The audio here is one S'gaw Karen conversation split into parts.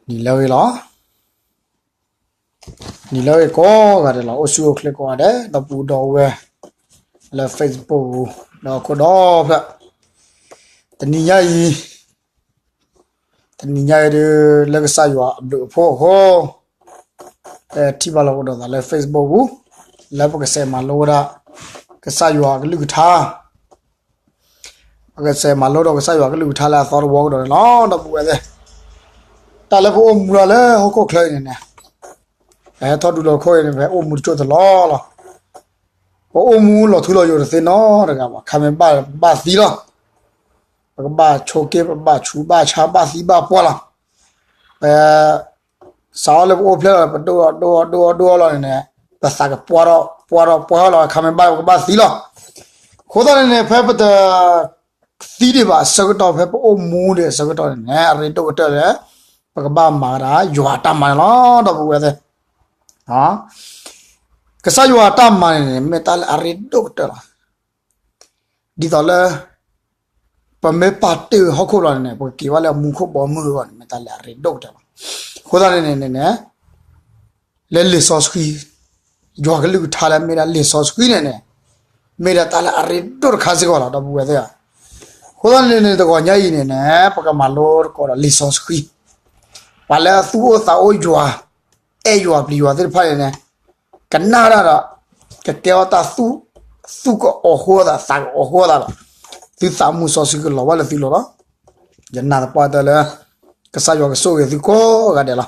နံၤလၢအဂ့ၤလီၤ. နံၤလၢအဂ့ၤကိးဂၤဒဲးလီၤ. အိၣ်ဆူၣ်အိၣ်ချ့ကိးဂၤဒဲး ဒီပုၢ်ဒီဝဲၢ်လၢ Facebook ပူၤ ဒီးခိၣ်ဒီဖျၢၣ်, တနံၤညါအံၤ, တနံၤညါအံၤဒုး လၢကစၢ်ယွၤအဘျုးအဖှိၣ်အဃိ ပထံၣ်ဘၣ်လိာ်ကဒီးသးလၢ Facebook ပူၤ လၢပကစဲးမၤလိဝဲဒၣ် ကစၢ်ယွၤအကလုၢ်ကထါ ပကစဲးမၤလိဒီးကစၢ်ယွၤကလုၢ်ကထါလၢအသီတဝီကဒီးန့ၣ်လီၤ. ဒီပုၢ်ဝဲၢ်သ့ၣ်, တၢ်လၢပအိၣ်မူလၢဟီၣ်ခိၣ်ချၢအံၤန့ၣ်န့ၣ်, ပဟဲထီၣ်ဒူလီၤခိၣ်အံၤန့ၣ် ပဟဲအိၣ်မူတစိၢ်တလီၢ်လီၤ. ပအိၣ်မူလီၤထူလီၤယိာ်တသ့နီတဂၤဘၣ်. ခါမ့ၢ်ဘၣ်ဘၣ်သံလီၤ. ပကဘၣ်ဆိးက့ ပဘၣ်ဆူးဘၣ်ဆါဘၣ်သံဘၣ်ပှၢ်လီၤ. ပ စးထီၣ်လၢပအိၣ်ဖျဲၣ်လီၤ ပဒိၣ်အီၤဒိၣ်အီၤဒိၣ်အီၤဒိၣ်အီၤလီၤန့ၣ်န့ၣ်, ပသးကပှၢ်ထီၣ်ပှၢ်ထီၣ်ပှၢ်ထီၣ်လီၤ. ခါမ့ၢ်ဘၣ်ပကဘၣ်သံလီၤ. အဃိသတးန့ၣ်န့ၣ် ဖဲပတသံဒံးဘၣ်အဆၢကတီၢ် ဖဲပအိၣ်မူဒံးအဆၢကတီၢ်န့ၣ်န့ၣ် အရ့ဒိၣ်ကတၢၢ်လၢ ပကဘၣ်မၤဝဲဒၣ် ယွၤအတၢ်မၤန့ၣ်လီၤ. ဒီပုၢ်ဝဲၢ်သ့ၣ်, ကစၢ်ယွၤအတၢ်မၤန့ၣ်န့ၣ် မ့ၢ်တၢ်လၢအရ့ဒိၣ်ကတၢၢ်လီၤ. ဒ်သိးလၢ ပမ့ၢ်ပာ်တ့ၢ်ဟီၣ်ခိၣ်လီၤန့ၣ်န့ၣ် ပကက့ၤဘၣ်လၢအမူခိၣ်ဘီမုၢ်အဂီၢ်န့ၣ် မ့ၢ်တၢ်လၢအရ့ဒိၣ်ကတၢၢ်လီၤ. အဃိသတးန့ၣ်န့ၣ်န့ၣ် လၢလံာ်စီဆှံ, ယွၤကလုၢ်ကထါလၢမ့ၢ်ဒၣ်လံာ်စီဆှံန့ၣ်န့ၣ်, မ့ၢ်ဒၣ်တၢ်လၢအရ့ဒိၣ်တခါစ့ၢ်ကီးလီၤ ဒီပုၢ်ဝဲၢ်သ့ၣ်ဧၢ. အဃိသတးန့ၣ်န့ၣ် တဂီၤညါအံၤန့ၣ်န့ၣ် ပကမၤလိသကိးဒီးလံာ်စီဆှံ, ပှၤလၢအသူၣ်အိၣ်သးအိၣ်ယွၤ, အဲၣ်ယွၤပျံၤယွၤသ့ၣ်တဖၣ်န့ၣ်န့ၣ်, ကနၣ်ဒၣ်ဒီး ကကဲထီၣ်တၢ်သူၣ်, သူၣ်ကအီၣ်ဃိသး သးကအီၣ်ဃိသးဒီး သုသးမုၢ်စီဆှံကလီၤဘၣ်လၢသုလိၤလီၤ. ယနာ်သပှၢ်တၢၢ်လၢ ကစၢ်ယွၤကဆိၣ်ဂ့ၤသုကိးဂၤဒဲးလီၤ.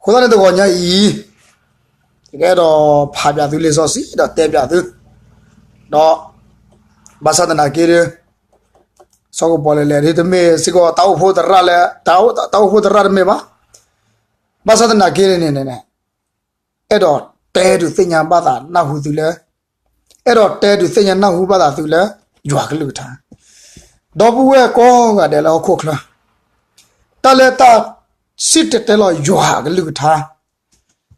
အဃိသတးန့ၣ် တဂီၤညါအံၤ ယကအဲၣ်ဒိးဖးပၠးသုလံာ်စီဆှံ ဒီးတဲပၠးသု, ဒီး ဘၣ်ဆၣ်သနာ်က့ဒီး စီၤကပီၤလဲၣ်လဲၣ်ဒ် တမ့ၢ်စ့ၢ်ကီးတၢ်အိၣ်ဖှိၣ်သရၣ်လၢ, တၢ်အိၣ်ဖှိၣ်သရၣ်တမ့ၢ်ဘၣ်. ဘၣ်ဆၣ်သနာ်က့န့ၣ်န့ၣ် အဲၣ်ဒိးတဲဒုးသ့ၣ်ညါဘၣ်သးနၢ်ဟူသုလၢ, အဲၣ်ဒိးတဲဒုးသ့ၣ်ညါနၢ်ဟူဘၣ်သးသုလၢ ယွၤကလုၢ်ကထါ. ဒီပုၢ်ဝဲၢ်ကိးဂၤဒဲးလၢဟီၣ်ခိၣ်ချၢ, တၢ်လၢတၢ်စံၣ်တဲၤတဲလီၤယွၤအကလုၢ်ကထါ,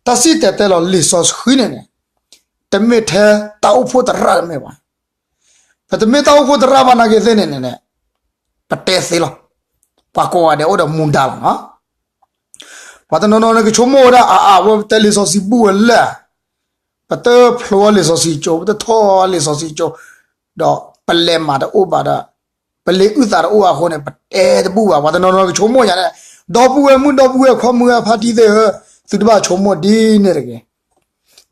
တၢ်စံၣ်တဲၤတဲလီၤလံာ်စီဆှံန့ၣ်န့ၣ်, တမ့ၢ်ထဲတၢ်အိၣ်ဖှိၣ်သရၣ်တမ့ၢ်ဘၣ်. ပတမ့ၢ်တၢ်အိၣ်ဖှိၣ်သရၣ်ဘၣ်နာ်က့သ့ၣ်န့ၣ်န့ၣ်, ပတဲသ့လီၤ. ပှၤကိးဂၤဒဲးအိၣ်ဒီးမူဒါလီၤနီၤ. ပှၤတနီၤနီၤန့ၣ်ကဆိကမိၣ်ဝဲဒၣ် အါအါ ဝဲပတဲလံာ်စီဆှံဘူၣ်ဝဲလဲၣ်, ပတဖျိလံာ်စီဆှံကၠိ, ပတထီၣ်လံာ်စီဆှံကၠိ, ဒီးပလဲၤမၤတအိၣ်ဘၣ်ဒီး ပလ့ၤအုၣ်သးတအိၣ်အဃိန့ၣ် ပတဲတဘူၣ်ဘၣ်. ပှၤတနီၤနီၤကဆိကမိၣ်ညါန့ၣ်, ဒီပုၢ်ဝဲၢ်မုၣ်ဒီပုၢ်ဝဲၢ်ခွါမုၢ်ဂၢ်ဖါတံၢ်သ့ၣ်ဧၢ, သုတဘၣ်ဆိကမိၣ်ဒ်န့ၣ်တဂ့ၤ. ဒ်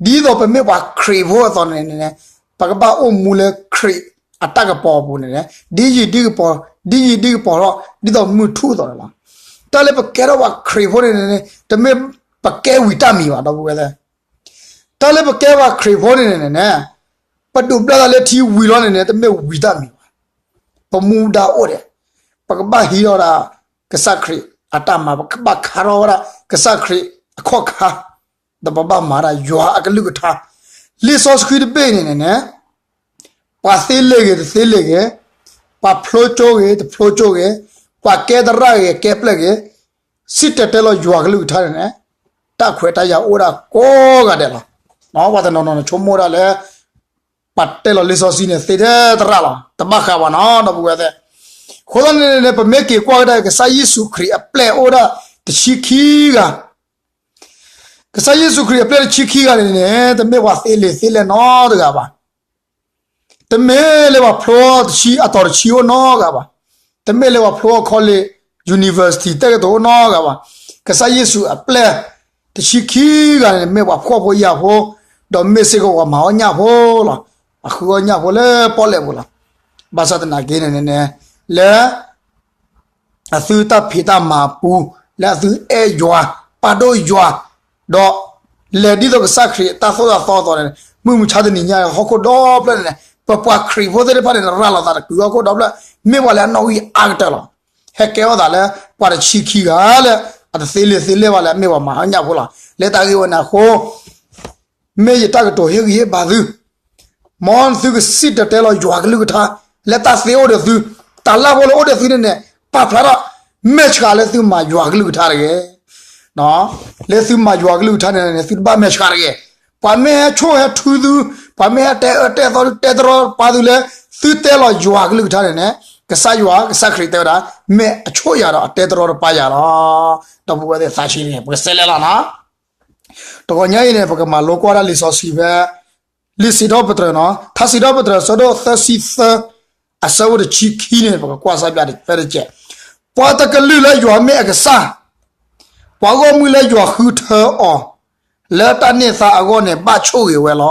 သိးပမ့ၢ်ပှၤခရံာ်ဖိအသိးန့ၣ်န့ၣ်, ပကဘၣ်အိၣ်မူလၢခရံာ်အတၢ်ကပီၤအပူၤန့ၣ်န့ၣ်, ဒ်ယံာ်ဒ်ကပီၤ, ဒ်ယံာ်ဒ်ကပီၤထီၣ် ဒ်သိးမုၢ်ထူၣ်အသိးန့ၣ်လီၤ. တၢ်လၢပကဲထီၣ်ပှၤခရံာ်ဖိန့ၣ်န့ၣ် တမ့ၢ်ပကဲဝံၤတၢ်မံၤဘၣ် ဒီပုၢ်ဝဲၢ်သ့ၣ်. တၢ်လၢပကဲပှၤခရံာ်ဖိန့ၣ်န့ၣ်န့ၣ်, ပဒုးဘျၢသးလၢထံဝံၤလီၤန့ၣ်န့ၣ် တမ့ၢ်ဝံၤတၢ်မံၤဘၣ်. ပမူဒါအိၣ်ဒံး, ပကဘၣ်ဟံးထီၣ်ဝဲဒၣ်ကစၢ်ခရံာ်အတၢ်မၤ, ပကဘၣ်ခါထီၣ်ဝဲဒၣ်ကစၢ်ခရံာ်အခီၣ်ခါ, ဒီးပဘၣ်မၤဒၣ်ယွၤအကလုၢ်ကထါ. လံာ်စီဆှံတဘ့ၣ်န့ၣ်န့ၣ်န့ၣ်, ပှၤသ့လံာ်ဂ့ၤတသ့လံာ်ဂ့ၤ, ပှၤဖျိကၠိဂ့ၤတဖျိကၠိဂ့ၤ, ပှၤကဲသရၣ်ဂ့ၤကဲပျဲၢ်ဂ့ၤ, စံၣ်တဲၤတဲလီၤယွၤကလုၢ်ကထါန့ၣ်န့ၣ်, တၢ်ခွဲးတၢ်ယာ်အိၣ်ဒၣ်ကိးဂၤဒဲးလီၤ. ပှၤတနီၤနီၤန့ၣ်ဆိကမိၣ်ဒၣ်လၢ ပှၤတဲလီၤလံာ်စီဆှံန့ၣ် သ့ထဲသရၣ်လီၤ. တဘၣ်ဃးဘၣ်နီၤ ဒီပုၢ်ဝဲၢ်သ့ၣ်. အဃိသတးန့ၣ်န့ၣ် ပမ့ၢ်က့ၤကွၢ်ကဒါ ကစၢ်ယ့ၣ်ၡူးခရံာ်အပျဲၢ်အိၣ်ဒၣ်တဆံခံဂၤ, ကစၢ်ယ့ၣ်ၡူးခရံာ်အပျဲၢ်တဆံခံဂၤန့ၣ်န့ၣ် တမ့ၢ်ပှၤသ့လံာ်သ့လဲၢ်နီတဂၤဘၣ်. တမ့ၢ်လၢပှၤဖျိတဆံအတီၤတဆံအိၣ်နီတဂၤဘၣ်. တမ့ၢ်လၢပှၤဖျိ college, university တၢ်ကတိၤအိၣ်နီတဂၤဘၣ်. ကစၢ်ယ့ၣ်ၡူးအပျဲၢ်တဆံခံဂၤန့ၣ် မ့ၢ်ပှၤဖှီၣ်ဖိယာ်ဖိ, ဒီးမ့ၢ်စ့ၢ်ကီးပှၤမၤအီၣ်ညၣ်ဖိလီၤ. ပှၤဃုအီၣ်ညၣ်ဖိလၢပီၣ်လဲၣ်ပူၤလီၤ. ဘၣ်ဆၣ်သနာ်က့န့ၣ်န့ၣ် လၢ အသုတၢ်ဖံးတၢ်မၤအပူၤ, လၢအသုအဲၣ်ယွၤ, ပာ်ဒိၣ်ယွၤ, ဒီး လဲၤဒ်သိးကစၢ်ခရံာ်တၢ်သိၣ်တၢ်သီအသိးန့ၣ်, မုၢ်မဆါတနံၤညါ ဟီၣ်ခိၣ်ဒီဖျၢၣ်န့ၣ်န့ၣ် ပပှၤခရံာ်ဖိသ့ၣ်တဖၣ်န့ၣ် ရၤလီၤသးတကုာ်ဟီၣ်ခိၣ်ဒီဖျၢၣ်, မ့ၢ်ပှၤလၢအနီၣ်ဂံၢ်အါကတၢၢ်လီၤ. ဟဲကဲထီၣ်သးလၢ ပှၤတဆံခံဂၤလၢ အတသ့လံာ်သ့လဲၢ်ဘၣ်လၢအမ့ၢ်ပှၤမၤအီၣ်ညၣ်ဖိလီၤ. လၢတၢ်ဂ့ၢ်ဝဲန့ၣ်အဃိ မ့ၢ်ယတၢ်ကတိၤဟ့ၣ်ဂံၢ်ဟ့ၣ်ဘါသု, မ်သုကစံၣ်တဲၤတဲလီၤယွၤကလုၢ်ကထါ, လၢတၢ်သ့အိၣ်ဒီးသု, တၢ်လၢ်ဖိလၢအိၣ်ဒီးသုန့ၣ်န့ၣ်, ပာ်ဖျါထီၣ်, မဲာ်ဆှးလၢသုမၤယွၤကလုၢ်ကထါတဂ့ၤ. လၢသုမၤယွၤကလုၢ်ကထါန့ၣ်န့ၣ် သုတဘၣ်မဲာ်ဆှးတဂ့ၤ. ပှၤမ့ၢ်ဟဲဆိၣ်ဟဲထုသု, ပှၤမ့ၢ်ဟဲတဲအၢတဲသီသု တဲတရီတပါသုလၢ သုတဲလီၤယွၤကလုၢ်ကထါန့ၣ်န့ၣ် ကစၢ်ယွၤ ကစၢ်ခရံာ်တဲဝဲဒၣ် မ့ၢ်အဆိၣ်ယၤဒီးအတဲတရီတပါယၤလီၤ. ဒီပုၢ်ဝဲၢ်သ့ၣ် သးဆံးန့ၣ် ပကစဲးလဲၤလီၤနီၤ. တဂီၤညါအံၤန့ၣ် ပကမၤလိကွၢ်ဒၣ်လံာ်စီဆှံဖဲ လံာ်စံးထီၣ်ပတြၢၤနီၤ, ထါစံးထီၣ်ပတြၢၤ အဆၢဒိၣ်သၢဆံသၢ အဆၢဖိတဆံခံန့ၣ် ပကကွၢ်စၢ်ဘၣ်ဖဲတကဲး, ပှၤတကလုာ်လၢယွၤမ့ၢ်အကစၢ်, ပှၤဂီၢ်မုၢ်လၢယွၤဃုထၢအီၤ လၢတၢ်န့ၢ်သါအဂီၢ်န့ၣ် ဘၣ်ဆိၣ်ဂ့ၤဝဲလီ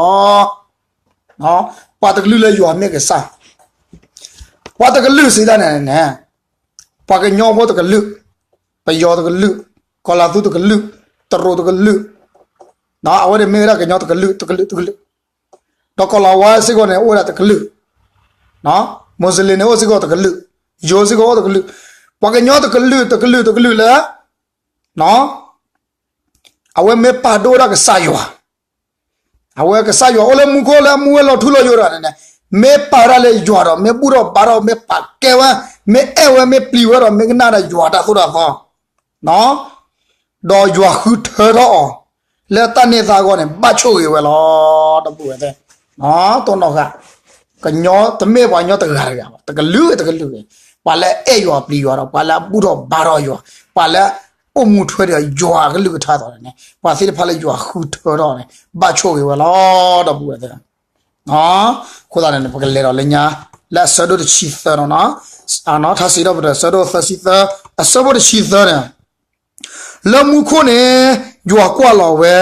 ၤ. ပှၤတကလုာ်လၢယွၤမ့ၢ်ကစၢ်, ပှၤတကလုာ်စံးတၢ်န့ၣ်န့ၣ်, ပှၤကညီဖိတကလုာ်, ပယီၤတကလုာ်, ကီၤလၤသူတကလုာ်, တရူးတကလုာ်, အဝဲန့ၣ်မ့ၢ်ဝဲဒၣ်ကညီတကလုာ် တကလုာ် တကလုာ်, ဒီးကီၤလၤဝါစ့ၢ်ကီးန့ၣ် အိၣ်ဝဲဒၣ်တကလုာ်, မူးစလ့ၣ်န့ၣ် အိၣ်စ့ၢ်ကီးတကလုာ်, ယိၤစ့ၢ်ကီးအိၣ်တကလုာ်, ပှၤကညီတကလုာ် တကလုာ် တကလုာ်လၢ အဝဲမ့ၢ်ပာ်ဒိၣ်ဝဲဒၣ်ကစၢ်ယွၤ, အဝဲကစၢ်ယွၤအိၣ်လၢမူခိၣ်လၢအမူဝဲလီၤထူလီၤယိာ်ဒီးန့ၣ်န့ၣ်, မ့ၢ်ပာ်ဝဲဒၣ်လၢယွၤဒီး မ့ၢ်ဘူၣ်ထီၣ်ဘါထီၣ် မ့ၢ်ပာ်ကဲဝဲ, မ့ၢ်အဲၣ်ဝဲ မ့ၢ်ပျံၤဝဲဒီး မ့ၢ်ကနၣ်ဒီးယွၤတၢ်သိၣ်တၢ်သီ ဒီးယွၤဃုထၢထီၣ်အီၤ လၢတၢ်န့ၢ်သါအဂီၢ်န့ၣ် ဘၣ်ဆိၣ်ဂ့ၤဝဲလီၤ. ဒီပုၢ်ဝဲၢ်သ့ၣ်, တိၢ်နီၣ်ဃာ်, ကညီတမ့ၢ်ပှၤကညီတဂၤတဂၤဘၣ်, တကလုာ်တကလုာ်, ပှၤလၢအအဲၣ်ယွၤပျံၤယွၤဒီး ပှၤလၢအဘူၣ်ထီၣ်ဘါထီၣ်ယွၤ, ပှၤလၢအအိၣ်မူထွဲဒီးယွၤအကလုၢ်ကထါအသိးန့ၣ်, ပှၤသ့ၣ်တဖၣ်လၢယွၤဃုထၢထီၣ်န့ၣ် ဘၣ်ဆိၣ်ဂ့ၤဝဲလီၤ. ဒီပုၢ်ဝဲၢ်သ့ၣ် အဃိသတးန့ၣ် ပကလဲၤဒီးလၢညါ လၢအဆၢဒိၣ်တဆံသၢနီၤနီၤ, ထါစံးထီၣ်ပတြၢၤ အဆၢဒိၣ်သၢဆံသၢ, အဆၢဖိတဆံသၢန့ၣ်, လၢမူခိၣ်န့ၣ် ယွၤကွၢ်လီၤဝဲ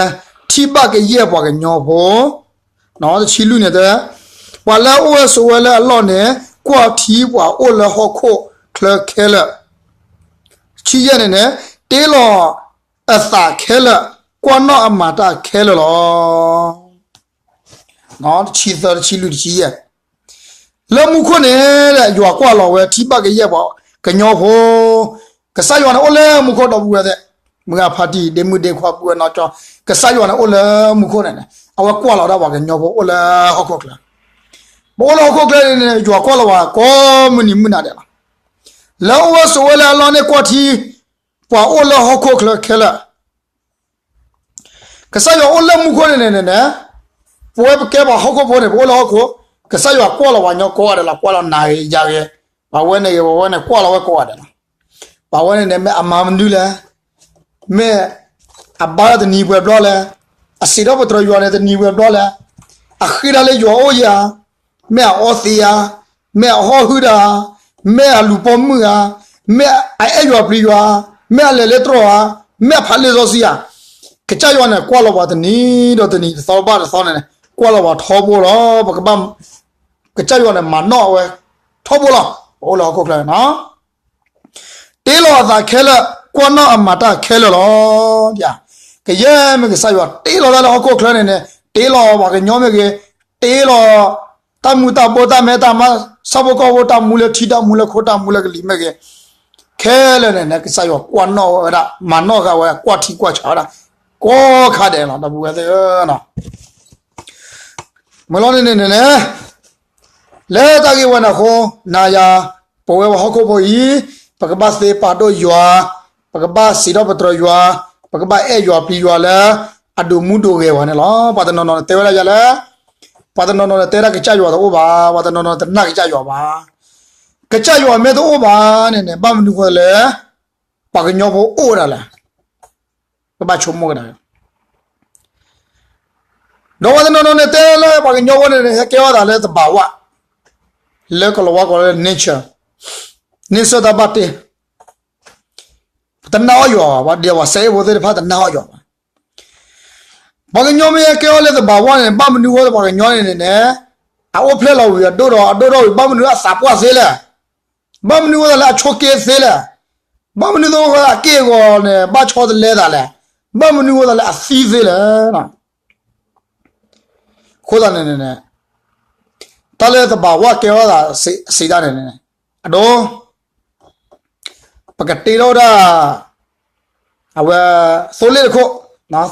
ထံဘၣ်ကယဲၢ်ပှၤကညီဖိ, တဆံလွံၢ်န့ၣ်တဲ, ပှၤလၢအအိၣ်ဝဲဆိးဝဲလၢအလီၢ်န့ၣ် ကွၢ်ထံပှၤအိၣ်လၢဟီၣ်ခိၣ်ချၢခဲလၢာ်, တဆံယဲၢ်န့ၣ်န့ၣ်, တ့လီၤအသးခဲလၢာ်, ကွၢ်နီၣ်အမၤတၢ်ခဲလၢာ်လီၤ. တဆံသၢ တဆံလွံၢ် တဆံယဲၢ်, လၢမူခိၣ်န့ၣ် ယွၤကွၢ်လီၤဝဲထံဘၣ်ကယဲၢ်ပှၤကညီဖိ, ကစၢ်ယွၤန့ၣ်အိၣ်လၢမူခိၣ် ဒီပုၢ်ဝဲၢ်သ့ၣ်, မုၢ်ဂၤဖါတံၢ် ဒ့မုၣ်ဒ့ခွါပုၢ်ဝဲၢ်နီၢ်ကၠီ, ကစၢ်ယွၤန့ၣ်အိၣ်လၢမူခိၣ်န့ၣ်န့ၣ် အဝဲကွၢ်လီၤဒၣ်ပှၤကညီဖိအိၣ်လၢဟီၣ်ခိၣ်ချၢ, ပအိၣ်လၢဟီၣ်ခိၣ်ချၢန့ၣ် ယွၤကွၢ်လီၤပှၤကိးမုၢ်နံၤမုၢ်နၤဒဲးလီၤ. လၢအအိၣ်ဝဲဆိးဝဲလၢအလီၢ်န့ၣ် ကွၢ်ထံ ပှၤအိၣ်လၢဟီၣ်ခိၣ်ချၢခဲလၢာ် ကစၢ်ယွၤအိၣ်လၢမူခိၣ်န့ၣ်န့ၣ်န့ၣ်, ပဝဲပကဲပှၤဟီၣ်ခိၣ်ဖိန့ၣ် ပအိၣ်လၢဟီၣ်ခိၣ်, ကစၢ်ယွၤကွၢ်လီၤပှၤကညီကိးဂၤဒဲးလီၤ, ကွၢ်လီၤနၤဂ့ၤယၤဂ့ၤ, ပှၤဝဲန့ၣ်ဂ့ၤ ပှၤဝဲန့ၣ် ကွၢ်လီၤဝဲကိးဂၤဒဲးလီၤ. ပှၤဝဲန့ၣ်န့ၣ် မ့ၢ်အမၤမနုၤလဲၣ်, မ့ၢ်အဘါထီၣ်တနံၤပှဲၤဘျီလဲၣ်, အစံးထီၣ်ပတြၢၤယွၤန့ၣ်တနံၤပှဲၤဘျီလဲၣ်, အဃ့တၢ်လၢယွၤအိၣ်ဧါ, မ့ၢ်အအီသံးဧါ, မ့ၢ်အဟီၣ်ဟုၣ်တၢ်ဧါ, မ့ၢ်အလူၤပိာ်မုၣ်ဧါ, မ့ၢ်အအဲၣ်ယွၤပျံၤယွၤဧါ, မ့ၢ်အလဲၤလၢတြီၢ်ဧါ, မ့ၢ်အဖးလံာ်စီဆှံဧါ, ကစၢ်ယွၤန့ၣ် ကွၢ်လီၤပှၤတနံၤဒီးတနံၤ တသီဘၣ်တသီန့ၣ် ကွၢ်လီၤပှၤထီဘိလီၤ. ပကဘၣ်, ကစၢ်ယွၤန့ၣ် မၤနီၣ်ဝဲထီဘိလီၤ. ပအိၣ်လၢဟီၣ်ခိၣ်ချၢန့ၣ်နီၤ တ့လီၤအသးခဲလၢာ်, ကွၢ်နီၣ်အမၤတၢ်ခဲလၢာ်လီၤ. ကယဲၢ်မ့ၢ်ကစၢ်ယွၤတ့လီၤတၢ်လၢဟီၣ်ခိၣ်ချၢန့ၣ်န့ၣ်, တ့လီၤပှၤကညီမ့ၢ်ဂ့ၤ, တ့လီၤတၢ်မူတၢ်ဘိတၢ်မဲတၢ်မါ, ဆၣ်ဖိကီၢ်ဖိတၢ်မူလၢထံတၢ်မူလၢခိတၢ်မူလၢကလံၤမ့ၢ်ဂ့ၤ, ခဲလၢာ်န့ၣ်န့ၣ် ကစၢ်ယွၤကွၢ်နီၣ်ဝဲဒၣ် မၤနီၣ်ဃာ်ဝဲ ကွၢ်ထံကွၢ်ဆးဝဲဒၣ် ကိးခါဒဲးလီၤ ဒီပုၢ်ဝဲၢ်သ့ၣ်ဧၢနီၤ. မ့ၢ်လီၤန့ၣ်န့ၣ်န့ၣ်န့ၣ် လၢတၢ်ဂ့ၢ်ဝဲန့ၣ်အဃိ, နၤယၤ, ပဝဲပှၤဟီၣ်ခိၣ်ဖိအံၤ, ပကဘၣ်သ့ပာ်ဒိၣ်ယွၤ, ပကဘၣ်စံးထီၣ်ပတြၢၤယွၤ, ပကဘၣ်အဲၣ်ယွၤပျံၤယွၤလၢ အဒိးမူဒိးဂဲၤပှၤန့ၣ်လီၤ. ပှၤတနီၤနီၤန့ၣ်တဲဝဲဒၣ်ယၤလၢ, ပှၤတနီၤနီၤန့ၣ်တဲဒၣ်ကစၢ်ယွၤတအိၣ်ဘၣ်, ပှၤတနီၤနီၤတနာ်ကစၢ်ယွၤဘၣ်. ကစၢ်ယွၤမ့ၢ်တအိၣ်ဘၣ်န့ၣ်န့ၣ် ဘၣ်မနုၤဃိလဲၣ်, ပှၤကညီဖိအိၣ်ဝဲဒၣ်လဲၣ် ကဘၣ်ဆိကမိၣ်ကဒါ, ဒီးပှၤတနီၤနီၤန့ၣ်တဲလၢပှၤကညီဖိန့ၣ် ဟဲကဲထီၣ်သးလၢသဘာဝ, လၢကလီၤဝါကိးလၢ nature, န့ဆၢၣ်တၢ်ဘၣ်တ့, ပတနာ်အီၣ်ယွၤဘၣ်, ပှၤဒဲးပှၤစဲအ့ၣ်ဖိသ့ၣ်တဖၣ်တနာ်အီၣ်ယွၤဘၣ်. ပှၤကညီမ့ၢ်ဟဲကဲထီၣ်လၢသဘာဝန့ၣ် ဘၣ်မနုၤဃိပှၤကညီန့ၣ်န့ၣ်, အအိၣ်ဖျဲၣ်လီၤဝံၤအဒိၣ်ဒီး အဒိၣ်ထီၣ်ဝံၤ ဘၣ်မနုၤအသးပှၢ်သ့လဲၣ်, ဘၣ်မနုၤဃိသးလၢအဆိးက့သ့လဲၣ်, ဘၣ်မနုၤဃိသးလၢအက့ၢ်အဂီၤန့ၣ် ဘၣ်ဆီတလဲသးလဲၣ်, ဘၣ်မနုၤဃိသးလၢအသံသ့လဲၣ်. အဃိသတးန့ၣ်န့ၣ်, တၢ်လၢသဘာဝကဲထီၣ်သးစံးတၢ်န့ၣ်န့ၣ်, အဒိ, ပကတ့ထီၣ်ဝဲဒၣ်, အဝဲ, သိလ့ၣ်တခိၣ်,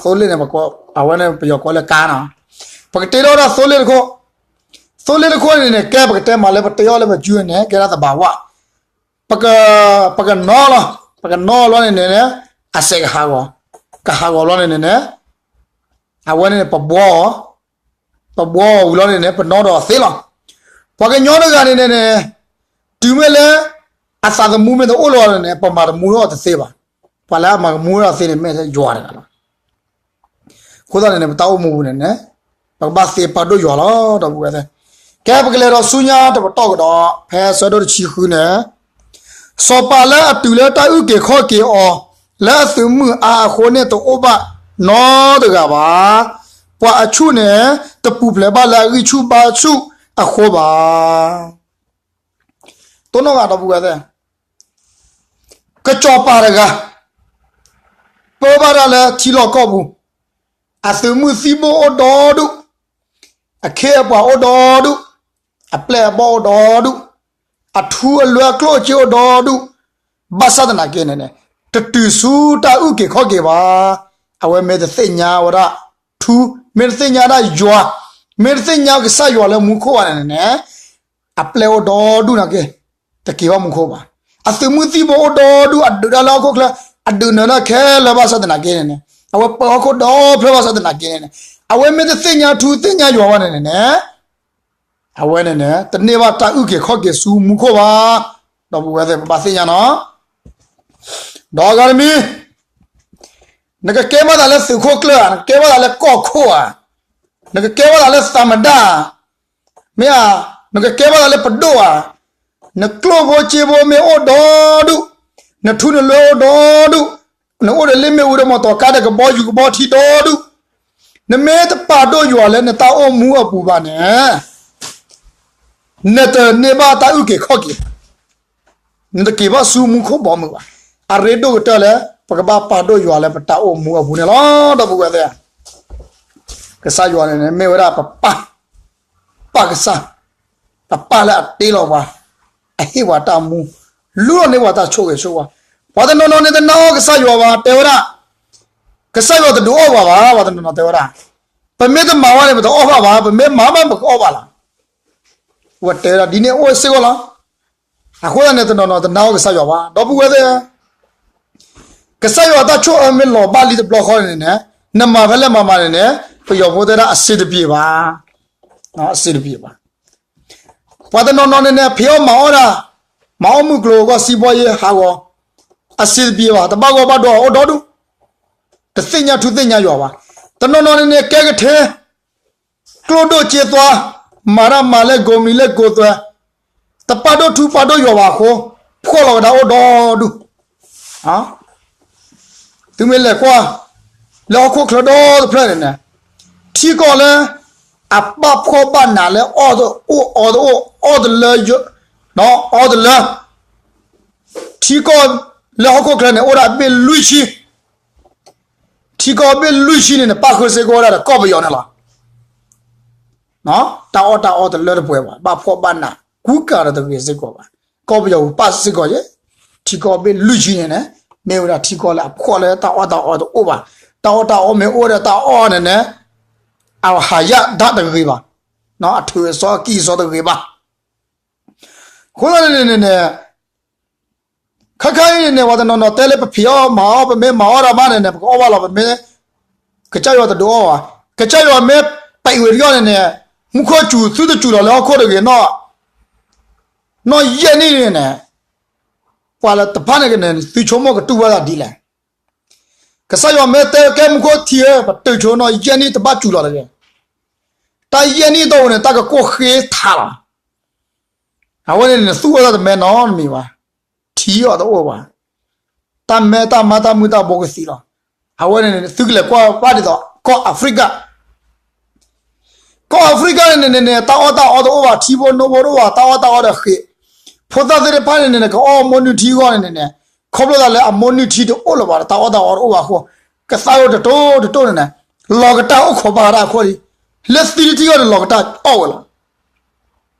သိလ့ၣ်န့ၣ် အဝဲန့ၣ်ပယီၤကိးလၢကါနီၤ, ပကတ့ထီၣ်ဝဲဒၣ်သိလ့ၣ်တခိၣ်, သိလ့ၣ်တခိၣ်န့ၣ်န့ၣ် ကဲပကတဲမးလၢပတ့အီၤလၢပစုန့ၣ် ကဲဒၣ်သဘာဝ, ပက, ပကနီလီၤ, ပကနီလီၤန့ၣ်န့ၣ်, အစဲးကဟးဂီၤ, ကဟးဂီၤလီၤန့ၣ်န့ၣ်န့ၣ်, အဝဲန့ၣ်ပဘှီအီၤ, ပဘှီအီၤဝံၤလီၤန့ၣ်န့ၣ် ပနီဒီးသ့လီၤ. ပှၤကညီတဂၤန့ၣ်န့ၣ်န့ၣ်, တုၤမ့ၢ်လၢ အသးသမူမ့ၢ်တအိၣ်လၢၤန့ၣ်န့ၣ် ပမၤတမူထီၣ်တသ့ဘၣ်. ပှၤလၢအမၤကမူထီၣ်သ့န့ၣ် မ့ၢ်ယွၤတဂၤလီၤ. အဃိသတးန့ၣ်န့ၣ် ပတၢ်အိၣ်မူပူၤန့ၣ်န့ၣ် ပကဘၣ်သ့ပာ်ဒိၣ်ယွၤလီၤ ဒီပုၢ်ဝဲၢ်သ့ၣ်. ကဲ ပကလဲၤဒီးဆူညါတပတီၢ်ကဒီး ဖဲဆၢဒိၣ်တဆံဃုန့ၣ် စီၤပၤလၢအတုၤလၢတၢ်အုၣ်က့ၤခီၣ်က့ၤအီၤ လၢအသုးမုၢ်အါအဃိန့ၣ် တအိၣ်ဘၣ်နီတဂၤဘၣ်. ပှၤအဆူၣ်န့ၣ် တပူၤဖျဲးဘၣ်လၢအဂံၢ်ဆူၣ်ဘါဆူၣ်အဃိဘၣ်. တိၢ်နီၣ်ဂၤဒီပုၢ်ဝဲၢ်သ့ၣ်, ကစီၤပၤတဂၤ ပၢဘၣ်တၢ်လၢထံလီၢ်ကီၢ်ပူၤ, အသုးမုၢ်သံၣ်ဘိၣ်အိၣ်ဒီဒူၣ်, အခ့အပှၤအိၣ်ဒီဒူၣ်, အပျဲၢ်အဘီၣ်အိၣ်ဒီဒူၣ်, အထူအလွဲအကျိၣ်အစ့အိၣ်ဒီဒူၣ်, ဘၣ်ဆၣ်သနာ်က့န့ၣ်န့ၣ် တတုၤဆူတၢ်အုၣ်က့ၤခီၣ်က့ၤဘၣ်. အဝဲမ့ၢ်တသ့ၣ်ညါဝဲဒၣ်ထူ, မ့ၢ်တသ့ၣ်ညါဒၣ်ယွၤ, မ့ၢ်တသ့ၣ်ညါကစၢ်ယွၤလၢမူခိၣ်ဘၣ်န့ၣ်န့ၣ်န့ၣ် အပျဲၢ်အိၣ်ဒီဒူၣ်နာ်က့ တက့ၤဘၣ်မူခိၣ်ဘၣ်. အသုးမုၢ်သံၣ်ဘိအိၣ်ဒီဒူၣ် အဒုးတၢ်လၢဟီၣ်ခိၣ်ချၢ, အဒုးနၢၤတၢ်ခဲလၢာ်ဘၣ်ဆၣ်သနာ်က့န့ၣ်န့ၣ်, အဝဲပၢဟီၣ်ခိၣ်ဒီဖျၢၣ်ဘၣ်ဆၣ်သနာ်က့န့ၣ်န့ၣ်, အဝဲမ့ၢ်တသ့ၣ်ညါထူသ့ၣ်ညါယွၤဘၣ်န့ၣ်န့ၣ်န့ၣ်, အဝဲန့ၣ်န့ၣ် တန့ၢ်ဘၣ်တၢ်အုၣ်က့ၤခီၣ်က့ၤဆူမူခိၣ်ဘၣ်. ဒီပုၢ်ဝဲၢ်သ့ၣ် ပဘၣ်သ့ၣ်ညါနီၤ. ဒီးအဂၤတမံၤ, နကကဲဘၣ်သးလၢသုးခိၣ်ကျၢၢ်ဧါ, နကကဲဘၣ်သးလၢကီၢ်ခိၣ်ဧါ, နကကဲဘၣ်သးလၢသးမတၢ်ဧါ, မ့ၢ်ဧါ, နကကဲဘၣ်သးလၢပဒိၣ်ဧါ, နကျိၣ်ဖိစ့ဖိမ့ၢ်အိၣ်ဒီဒူၣ်, နထူနလွဲအိၣ်ဒီဒူၣ်, နအိၣ်ဒီးလ့ၣ်မ့ၣ်အူဒီးမီၢ်တီၤကါဒီးကဘီယူၤကဘီထံဒီဒူၣ်, နမ့ၢ်တပာ်ဒိၣ်ယွၤလၢနတၢ်အိၣ်မူအပူၤဘၣ်န့ၣ် နတန့ၢ်ဘၣ်တၢ်အုၣ်က့ၤခီၣ်က့ၤဘၣ်, နတက့ၤဘၣ်ဆူမူခိၣ်ဘီမုၢ်ဘၣ်. အရ့ဒိၣ်ကတၢၢ်လၢ ပကဘၣ်ပာ်ဒိၣ်ယွၤလၢပတၢ်အိၣ်မူအပူၤန့ၣ်လီၤ. ဒီပုၢ်ဝဲၢ်သ့ၣ်, ကစၢ်ယွၤန့ၣ်န့ၣ် မ့ၢ်ဝဲဒၣ်ပပၢ်, ပၢ်ကစၢ်, ပပၢ်လၢအတ့လီၤပှၤ, အဟ့ၣ်ပှၤတၢ်မူ, လူလီၤန့ၢ်ပှၤတၢ်ဆိၣ်ဂ့ၤဆိၣ်ဝါ. ပှၤတနီၤနီၤန့ၣ်တနာ်အီၤကစၢ်ယွၤဘၣ်, တဲဝဲဒၣ် ကစၢ်ယွၤတဒုးအီၣ်ပှၤဘၣ်, ပှၤတနီၤနီၤတဲဝဲဒၣ်, ပမ့ၢ်တမၤဘၣ်န့ၣ် ပတအီၣ်ဘၣ်ဘၣ်, ပမ့ၢ်မၤဘၣ်ပကအီၣ်ဘၣ်လီၤ. ဝဲတဲဝဲဒၣ်ဒ်န့ၣ်အိၣ်စ့ၢ်ကီးလီၤ. အဃိသတးန့ၣ် တနီၤနီၤတနာ်အီၤကစၢ်ယွၤဘၣ်. ဒီပုၢ်ဝဲၢ်သ့ၣ်ဧၢ, ကစၢ်ယွၤတၢ်ဆိၣ်အၢမ့ၢ်လီၤဘၣ်လံတဘျီဃီန့ၣ်န့ၣ်, နမၤဖဲလဲၣ်မၤမၤန့ၣ်န့ၣ်, ပယီၤဖိတဲဒၣ်အဆင်တပြေပါ, အဆင်တပြေပါ. ပှၤတနီၤနီၤန့ၣ်န့ၣ် ဖံးအီၣ်မၤအီၣ်ဒၣ်, မၤအီၣ်မုၢ်ကျိၤဝဲၤကွာ် စီးပွားရေး ဟးဂီၤ, အဆင်တပြေပါ, တဘၣ်ဂီၢ်ဘၣ်ဒိအီၤအိၣ်ဒီဒူၣ်, တသ့ၣ်ညါထူသ့ၣ်ညါယွၤဘၣ်. တနီၤနီၤန့ၣ်န့ၣ် ကဲကထဲ ကျိၣ်ဒိၣ်စ့သွါ, မၤတၢ်မၤလၢကိးမံၤလၢကိးသွဲ, တပာ်ဒိၣ်ထူပာ်ဒိၣ်ယွၤဘၣ်အဃိ, ဖှီၣ်လီၤကဒါအိၣ်ဒီဒူၣ်. သုမ့ၢ်လဲၤကွၢ် လၢဟီၣ်ခိၣ်ချၢဒီတဖျၢၣ်န့ၣ်န့ၣ်, ထံကီၢ်လၢ အဘၣ်ဖှီၣ်ဘၣ်နးလၢအီၣ်တအိၣ်အီတအိၣ် အီၣ်တလၢ, အီၣ်တလၢ, ထံကီၢ်လၢဟီၣ်ခိၣ်ချၢန့ၣ် အိၣ်ဒၣ်အဘ့ၣ်လွံၢ်ဆံ ထံကီၢ်ဘ့ၣ်လွံၢ်ဆံန့ၣ်န့ၣ် ပၣ်ဃုာ်စ့ၢ်ကီးဝဲဒၣ်ဒီးကီၢ်ပယီၤန့ၣ်လီၤ. တၢ်အီၣ်တၢ်အီတလၢတပှဲၤဘၣ်, ဘၣ်ဖှီၣ်ဘၣ်နး ကူကၤဒီးတဂ့ၤစ့ၢ်ကီးဘၣ်. ကီၢ်ပယီၤပူၤပၣ်စ့ၢ်ကီးယဲ, ထံကီၢ်ဘ့ၣ်လွံၢ်ဆံန့ၣ်န့ၣ်, မ့ၢ်ဝဲဒၣ်ထံကီၢ်လၢအဖှီၣ်လၢတၢ်အီၣ်တၢ်အီတအိၣ်ဘၣ်. တၢ်အီၣ်တၢ်အီမ့ၢ်အိၣ်ဒီးတၢ်အီၣ်န့ၣ်န့ၣ်, အဟးယၣ်ဒၣ်တဂ့ၤဘၣ်, အထုးအစီအကံၢ်အစီတဂ့ၤဘၣ်. အဃိသတးန့ၣ်န့ၣ်န့ၣ် ခဲခါအံၤန့ၣ်န့ၣ် ပှၤတနီၤနီၤတဲလၢပဖံးအီၣ်မၤအီၣ် ပမ့ၢ်မၤအီၣ်ဒၣ်မးန့ၣ်န့ၣ် ပကအီၣ်ဘၣ်လီၤ, ပမ့ၢ် ကစၢ်ယွၤတဒုးအီၣ်ဘၣ်. ကစၢ်ယွၤမ့ၢ်ပံးဝံၤတယီၢ်န့ၣ်န့ၣ်, မူခိၣ်စူၤသုတစူၤလီၤလၢဟီၣ်ခိၣ်တဂ့ၤနီၢ်, နီၢ်ယဲၢ်နံၣ်န့ၣ်န့ၣ်, ပှၤလၢတဖၣ်န့ၣ်ကန့ၣ် သုဆိကမိၣ်ကတူၢ်ဝဲဒၣ်ဒ်လဲၣ်. ကစၢ်ယွၤမ့ၢ်တဲကဲမူခိၣ်ထံဧၢ, ပတုာ်ဆိနီၢ်ယဲၢ်နံၣ်တဘၣ်စူၤလီၤတဂ့ၤ. တၢ်ယဲၢ်နံၣ်အတီၢ်ပူၤန့ၣ် တၢ်ကကိၢ်ဃ့ထးလီၤ. အဝဲန့ၣ်န့ၣ် သူၣ်အိၣ်တၢ်တမဲနီတမံၤဘၣ်, ထံအီၣ်တအိၣ်ဘၣ်, တၢ်မဲတၢ်မါတၢ်မုၢ်တၢ်ဘိကသံလီၤ. အဝဲန့ၣ်န့ၣ် သုကလဲၤကွၢ်ဘၣ်ဒ်သိး ကီၢ်အၤဖရံကၤ ကီၢ်အၤဖရံကၤန့ၣ်န့ၣ်န့ၣ် တၢ်အီၣ်တၢ်အီတအိၣ်ဘၣ်, ထံဖိနိဖိတအိၣ်ဘၣ်, တၢ်အီၣ်တၢ်အီဒီးဃ့ၢ်, ဖိသၣ်သ့ၣ်တဖၣ်န့ၣ်န့ၣ် ကအီၣ်အမိၢ်နုၢ်ထံအဂီၢ်န့ၣ်န့ၣ်, ခီဖျိသးလၢအမိၢ်နုၢ်ထံတအိၣ်လၢၤဘၣ်ဒီး တၢ်အီၣ်တၢ်အီတအိၣ်ဘၣ်အဃိ, ကသါအိၣ်တတိၢ်တတိၢ်န့ၣ်န့ၣ်, လီၤကတၢ်အိၣ်ခိးဘၣ်ဒၣ်အခိၣ်လံ, လၢသံတထံၣ်အဂီၢ်န့ၣ် လီၤကတၢ်အီၣ်ဝဲလီၤ.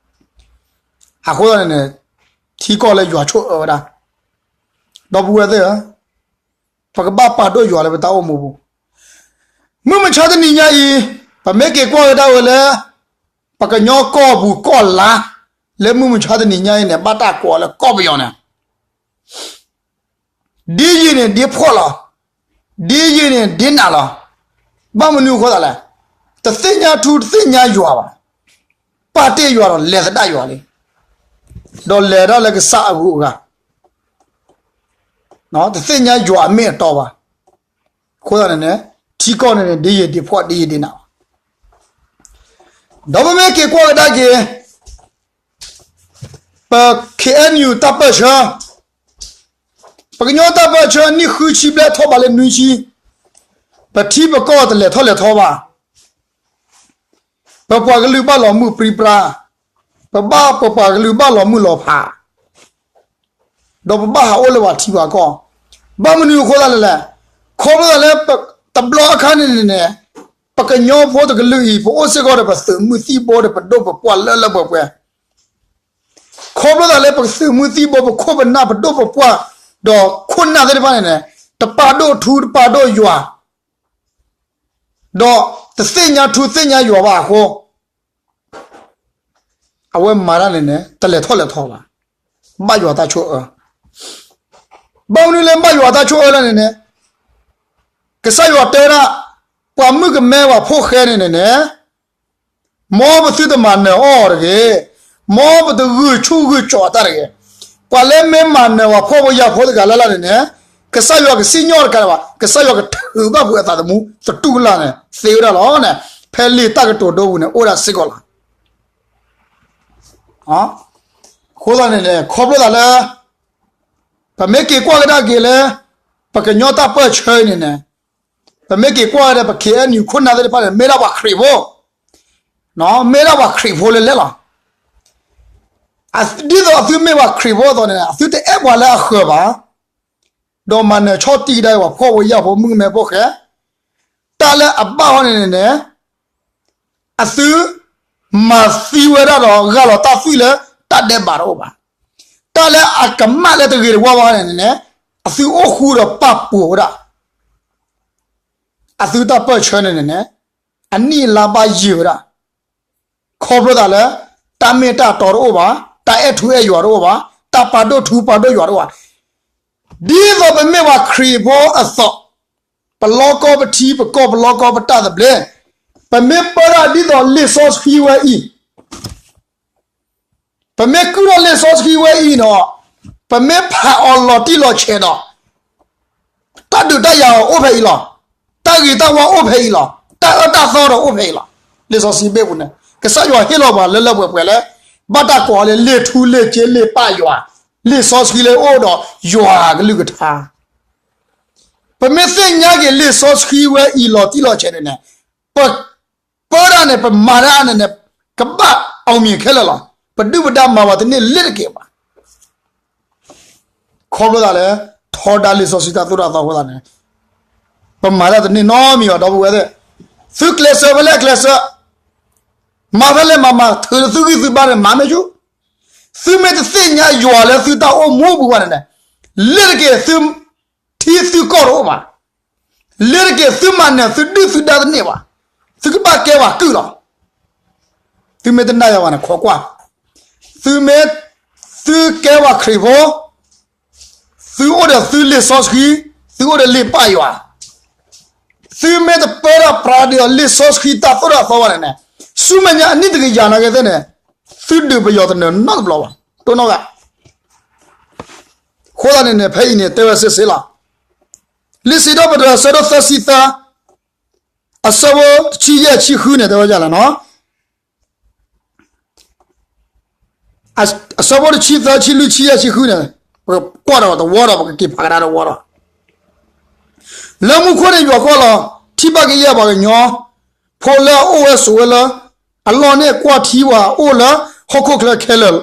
အဃိသတးန့ၣ်န့ၣ်, ထံကီၢ်လၢယွၤဆိၣ်အၢဝဲဒၣ်, ဒီပုၢ်ဝဲၢ်သ့ၣ်ဧၢ, ပကဘၣ်ပာ်ဒိၣ်ယွၤလၢပတၢ်အိၣ်မူပူၤ. မုၢ်မဆါတနံၤညါအံၤ, ပမ့ၢ်က့ၤကွၢ်ကဒါဝဲလၢ ပကညီကီၢ်ပူၤကီၢ်လါ, လၢမုၢ်မဆါတနံၤညါအံၤန့ၣ် ဘၣ်တၢ်ကိးအီၤလၢကီၢ်ပယီၤန့ၣ် ဒ်ယံၤန့ၣ် ဒ်ဖှီၣ်လီၤ, ဒ်ယံၤန့ၣ် ဒ်နးလီၤ. ဘၣ်မနုၤအဃိသတးလဲၣ်, တသ့ၣ်ညါထူတသ့ၣ်ညါယွၤဘၣ်, ပာ်တ့ၢ်ယွၤဒီးလဲၤသဒၣ်ယွၤလံ. ဒီးလဲၤဒၣ်လၢကစၢ်အဂုၤအဂၤ, တသ့ၣ်ညါယွၤအမ့ၢ်အတီဘၣ်. အဃိသတးန့ၣ်န့ၣ် ထံကီၢ်န့ၣ်န့ၣ် ဒ်ယံာ်ဒ်ဖှီၣ်ဒ်ယံာ်ဒ်နးဘၣ်. ဒီးပမ့ၢ်က့ၤကွၢ်ကဒါက့ၤ ပ ခ့ၣ်အဲၣ်ယူၣ် တၢ်ပၢၢ်ဆၢ, ပကညီတၢ်ပၢၢ်ဆၢနံၣ်ဃုဆံဘျဲၣ်ထီၣ်ဘးလၢနွံဆံ, ပထံပကီၢ်တလဲၤထီၣ်လဲၤထီဘၣ်, ပပှၤကလုာ်ဘၣ်လီၤမုၢ်ပြံပြါ, ပဘၣ်ပပှၤကလုာ်ဘၣ်လီၤမုၢ်လီၤဖး ဒီးပဘၣ်ဟးအိၣ်လၢပှၤထံပှၤကီၢ်, ဘၣ်မနုၤအဃိသတးလဲၣ်လဲၣ်, ခီဖျိသးလၢ တဘျီအခါန့ၣ်န့ၣ်န့ၣ်, ပကညီဖိတကလုာ်အံၤ ပအိၣ်စ့ၢ်ကီးဒီးပသုးမုၢ်သံၣ်ဘိဒီးပဒိၣ်ပပှၢ်လၢလၢပှဲၤပှဲၤ, ခီဖျိသးလၢပသုးမုၢ်သံၣ်ဘိ ပခိၣ်ပနၢ်ပဒိၣ်ပပှၢ် ဒီးခိၣ်နၢ်သ့ၣ်တဖၣ်န့ၣ်န့ၣ် တပာ်ဒိၣ်ထူတပာ်ဒိၣ်ယွၤ ဒီးတသ့ၣ်ညါထူသ့ၣ်ညါယွၤဘၣ်အဃိ အဝဲမၤတၢ်န့ၣ်န့ၣ် တလဲၤထီၣ်လဲၤထီဘၣ်, ဘၣ်ယွၤတၢ်ဆိၣ်အၢ, ဘၣ်မနုၤလၢဘၣ်ယွၤတၢ်ဆိၣ်အၢလၢန့ၣ်န့ၣ်, ကစၢ်ယွၤတဲဝဲဒၣ် ပှၤမုၣ်ကမဲပှၤဖိဃဲန့ၣ်န့ၣ်န့ၣ် မ်ပသုတမၤနၢၤအီၤတဂ့ၤ, မ်ပတဂုာ်ဆူၣ်ဂုာ်ကၠီအတၢ်တဂ့ၤ, ပှၤလၢမ့ၢ်မၤနၢၤပှၤဖှီၣ်ဖိယာ်ဖိတဂၤလၢ်လၢ်န့ၣ်န့ၣ်, ကစၢ်ယွၤကစံၣ်ညီၣ်တကးဒံးဘၣ်, ကစၢ်ယွၤကထုးဘၣ်ပှၤအသးသမူသတူၢ်ကလာ်န့ၣ် သ့ဝဲဒၣ်လီၤန့ၣ်, ဖဲလံာ်တၢ်ကတိၤဒိပူၤန့ၣ် အိၣ်ဒၣ်စ့ၢ်ကီးလီၤ. အဃိသတးန့ၣ်န့ၣ် ခီဖျိသးလၢ ပမ့ၢ်က့ၤကွၢ်ကဒါက့ၤလၢ ပကညီတၢ်ပၢၢ်ဆၢအံၤန့ၣ်န့ၣ်, ပမ့ၢ်က့ၤကွၢ်ဝဲဒၣ် ပ ခ့ၣ်အဲၣ်ယူၣ် ခိၣ်နၢ်သ့ၣ်တဖၣ်န့ၣ် မ့ၢ်ဒၣ်ပှၤခရံာ်ဖိ, မ့ၢ်ဒၣ်ပှၤခရံာ်ဖိလၢလဲၣ်လီၤ. ဒ်သိးအသုမ့ၢ်ပှၤခရံာ်ဖိအသိးန့ၣ် အသုတအဲၣ်ပှၤလၢအဃၢၤဘၣ်, ဒီးမၤနၢၤဆီၣ်တံၢ်ကဒါပှၤဖှီၣ်ဖိယာ်ဖိ မုၣ်ကမဲဖိဃဲ, တၢ်လၢအဘၣ်ဟီန့ၣ်န့ၣ်န့ၣ် အသုမၤသံဝဲဒၣ်ဒီး ဂၢ်လီၤတၢ်သွံၣ်လၢတၢ်ဒဲးဘးတအိၣ်ဘၣ်. တၢ်လၢအကမၣ်လၢတဂ့ၤတဝါဘၣ်န့ၣ်န့ၣ်, အသုအိၣ်ဃူဒီးပာ်ပှိၤဝဲဒၣ် အသုတၢ်ပၢၢ်ဆၢန့ၣ်န့ၣ်, အနံၣ်အလါဘၣ်ယံာ်ဝဲဒၣ်, ခီဖျိသးလၢ တၢ်မ့ၢ်တၢ်တီတအိၣ်ဘၣ်, တၢ်အဲၣ်ထူအဲၣ်ယွၤတအိၣ်ဘၣ်, တၢ်ပာ်ဒိၣ်ထူပာ်ဒိၣ်ယွၤတအိၣ်ဘၣ်. ဒ်သိးပမ့ၢ်ပှၤခရံာ်ဖိအသိး, ပလီၢ်ကီၢ်ပထံပကီၢ် ပလီၢ်ကီၢ်ပတၢ်သဘျ့, ပမ့ၢ်ပၢတၢ်ဒ်သိးလံာ်စီဆှံဝဲအံၤ, ပမ့ၢ်ကုၢ်ထီၣ်လံာ်စီဆှံဝဲအံၤဒီး, ပမ့ၢ်ဖးအီၤလီၤတံၢ်လီၤဆဲးဒီး, တၢ်ဒုးတၢ်ယၤအီၤအိၣ်ဖဲအံၤလီၤ. တၢ်ဂ့ၤတၢ်ဝါအိၣ်ဖဲအံၤလီၤ. တၢ်အၢတၢ်သီဒီးအိၣ်ဖဲအံၤလီၤ. လံာ်စီဆှံဘ့ၣ်ပူၤန့ၣ် ကစၢ်ယွၤဟ့ၣ်လီၤပှၤလၢလၢပှဲၤပှဲၤလၢ ဘၣ်တၢ်ကိးအီၤလၢ လံာ်ထူလံာ်စ့လံာ်ပၢ်ယွၤ, လံာ်စီဆှံလၢအအိၣ်ဒီးယွၤကလုၢ်ကထါ ပမ့ၢ်သ့ၣ်ညါက့ၤလံာ်စီဆှံဝဲအံၤလီၤတံၢ်လီၤဆဲးန့ၣ်န့ၣ်, ပပၢတၢ်န့ၣ် ပမၤတၢ်န့ၣ်န့ၣ်, ကဘၣ်အီၤမံၤခဲလၢာ်လီၤ. ပဒုၣ်ပဒါမၤပှၤတန့ၢ်လၢတက့ၢ်ဘၣ်. ခီဖျိသးလၢ ထီဒါလံာ်စီဆှံတၢ်သိၣ်တၢ်သီအဃိသတးန့ၣ်, ပမၤတၢ်တန့ၢ်နီတမံၤဘၣ် ဒီပုၢ်ဝဲၢ်သ့ၣ်, သုကျဲးစၢးဖဲလဲၣ်ကျဲးစၢး, မၤဖဲလဲၣ်မၤမၤ ထုးလၢသုဂံၢ်သုဘါန့ၣ် မၤမ့ၢ်ဆူၣ်, သုမ့ၢ်တသ့ၣ်ညါယွၤလၢသုတၢ်အိၣ်မူအပူၤဘၣ်န့ၣ်န့ၣ်, လၢတက့ၢ်သု ထံသုကီၢ်တအိၣ်ဘၣ်. လၢတက့ၢ်သုမၤနၢၤသုဒုၣ်သုဒါတန့ၢ်ဘၣ်. သုကဘၣ်ကဲပှၤကုၢ်လီၤ. သုမ့ၢ်တနာ်ယွၤဘၣ်န့ၣ် ခိးကွၢ်, သုမ့ၢ် သုကဲပှၤခရံာ်ဖိ, သုအိၣ်ဒီးသုလံာ်စီဆှံ, သုအိၣ်ဒီးလံာ်ပၢ်ယွၤ, သုမ့ၢ်တပၢတၢ်ပြးဒီးလံာ်စီဆှံတၢ်သိၣ်တၢ်သီဘၣ်န့ၣ်န့ၣ်, ဆူမဲာ်ညါအနံၣ်တကယၤနာ်က့သ့ၣ်န့ၣ်, သုဒုးပယီၤတနၢၤနီတဘျီဘၣ်, တိၢ်နီၣ်ဂၤ အဃိသတးန့ၣ်န့ၣ် ဖဲအံၤန့ၣ် တဲဝဲစ့ၢ်စ့ၢ်လီၤ. လံာ်စံးထီၣ်ပတြၢၤ အဆၢဒိၣ်သၢဆံသၢ, အဆၢဖိတဆံယဲၢ်ဆံဃုန့ၣ် တဲဝဲဒ်လဲၣ်နီၤ, အဆၢဖိတဆံသၢ ဆံလွံၢ် ဆံယဲၢ် ဆံဃုန့ၣ်, ပကကွၢ်ဒီးတဝီဒီး ပကက့ၤဖးကဒါတဝီဒီး, လၢမူခိၣ်န့ၣ်ယွၤကွၢ်လီၤ, ထံၣ်ဘၣ်ကယဲၢ်ပှၤကညီ, ဖိလၢအအိၣ်ဝဲဆိးဝဲလၢ အလီၢ်န့ၣ် ကွၢ်ထံပှၤအိၣ်လၢဟီၣ်ခိၣ်ချၢခဲလၢာ်,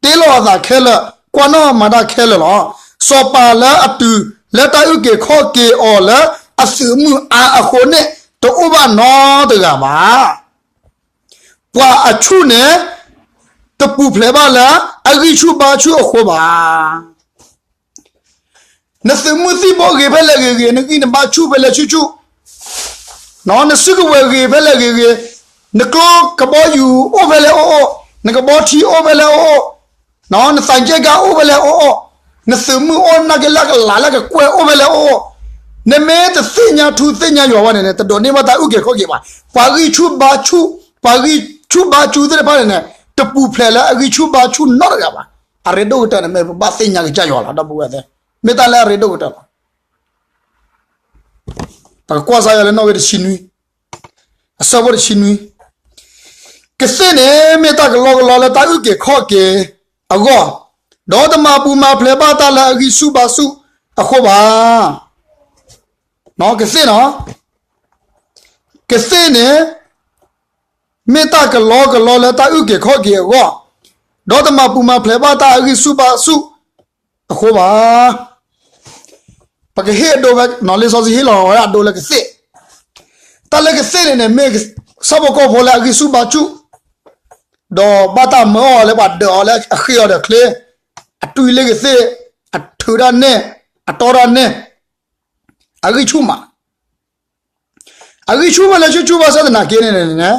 တ့လီၤအသးခဲလၢာ်, ကွၢ်နီၣ်မၤတၢ်ခဲလၢာ်လီၤ. စီၤပၤလၢအတုၤ လၢတၢ်အုၣ်က့ၤခီၣ်က့ၤအီၤလၢအသုးမုၢ်အါအဃိန့ၣ် တအိၣ်ဘၣ်နီတဂၤဘၣ်. ပှၤအဆူၣ်န့ၣ် တပူၤဖျဲးဘၣ်လၢ အဂံၢ်ဆူၣ်ဘါဆူၣ်အဃိဘၣ်. နသုးမုၢ်သံၣ်ဘိဂ့ၤဖဲလဲၣ်ဂ့ၤဂ့ၤ, နဂံၢ်နဘါဆူၣ်ဖဲလဲၣ်ဆူၣ်ဆူၣ်, နစုကဝဲၤဂ့ၤဖဲလဲၣ်ဂ့ၤဂ့ၤ, နကျိကဘီယူၤအိၣ်ဖဲလဲၣ်အိၣ်အိၣ်, နကဘီထံအိၣ်ဖဲလဲၣ်အိၣ်အိၣ်, နသးကဲကါအိၣ်ဖဲလဲၣ်အိၣ်အိၣ်, နသုးမုၢ်အိၣ်နာ်က့လၢကလးလၢကကွဲၢ်အိၣ်ဖဲလဲၣ်အိၣ်အိၣ်, နမ့ၢ်တသ့ၣ်ညါထူသ့ၣ်ညါယွၤဘၣ်န့ၣ်န့ၣ် တဒိးန့ၢ်ဘၣ်တၢ်အုၣ်က့ၤခီၣ်က့ၤဘၣ်. ပှၤဂံၢ်ဆူၣ်ဘါဆူၣ်, ပှၤဂံၢ်ဆူၣ်ဘါဆူၣ်သ့ၣ်တဖၣ်န့ၣ်န့ၣ် တပူၤဖျဲးလၢအဂံၢ်ဆူၣ်ဘါဆူၣ်နီတဂၤဘၣ်. အရ့ဒိၣ်ကတၢၢ်န့ၣ်မ့ၢ်ပဘၣ်သ့ၣ်ညါကစၢ်ယွၤလီၤ ဒီပုၢ်ဝဲၢ်သ့ၣ်, မ့ၢ်တၢ်လၢအရ့ဒိၣ်ကတၢၢ်လီၤ. ပကကွၢ်စါယွၤလၢနီၣ်ဂံၢ်တဆံနွံ, အဆၢဖိတဆံနွံ, ကသ့ၣ်န့ၣ်မ့ၢ်တၢ်ကလီကလီလၢတၢ်အုၣ်က့ၤခီၣ်က့ၤအဂီၢ်, ဒီးတမၤပူၤမၤဖျဲးဘၣ်တၢ်လၢအဂံၢ်ဆူၣ်ဘါဆူၣ်အဃိဘၣ်. ကသ့ၣ်နီၤ, ကသ့ၣ်န့ၣ် မ့ၢ်တၢ်ကလီကလီလၢတၢ်အုၣ်က့ၤခီၣ်က့ၤအဂီၢ်, ဒီးတမၤပူၤမၤဖျဲးဘၣ်တၢ်အဂံၢ်ဆူၣ်ဘါဆူၣ်အဃိဘၣ်. ပကဟ့ၣ်အဒိဝဲ, လံာ်စီဆှံဟ့ၣ်လီၤဝဲဒၣ်အဒိလၢကသ့ၣ်, တၢ်လၢကသ့ၣ်န့ၣ်န့ၣ် မ့ၢ်ဆၣ်ဖိကီၢ်ဖိလၢအဂံၢ်ဆူၣ်ဘါဆူၣ်, ဒီးဘၣ်တၢ်မၢအီၤလၢပှၤဒၢးအီၤလၢအဃ့ၢ်အီၤဒီးချ့, အတွံၢ်လ့ၢ်ကသ့ၣ်, အထုးတၢ်နဲၣ်, အတီတၢ်နဲၣ်, အဂံၢ်ဆူၣ်မး အဂံၢ်ဆူၣ်ဝဲလၢဆူၣ်ဆူၣ်ဘၣ်ဆၣ်သနာ်က့န့ၣ်န့ၣ်,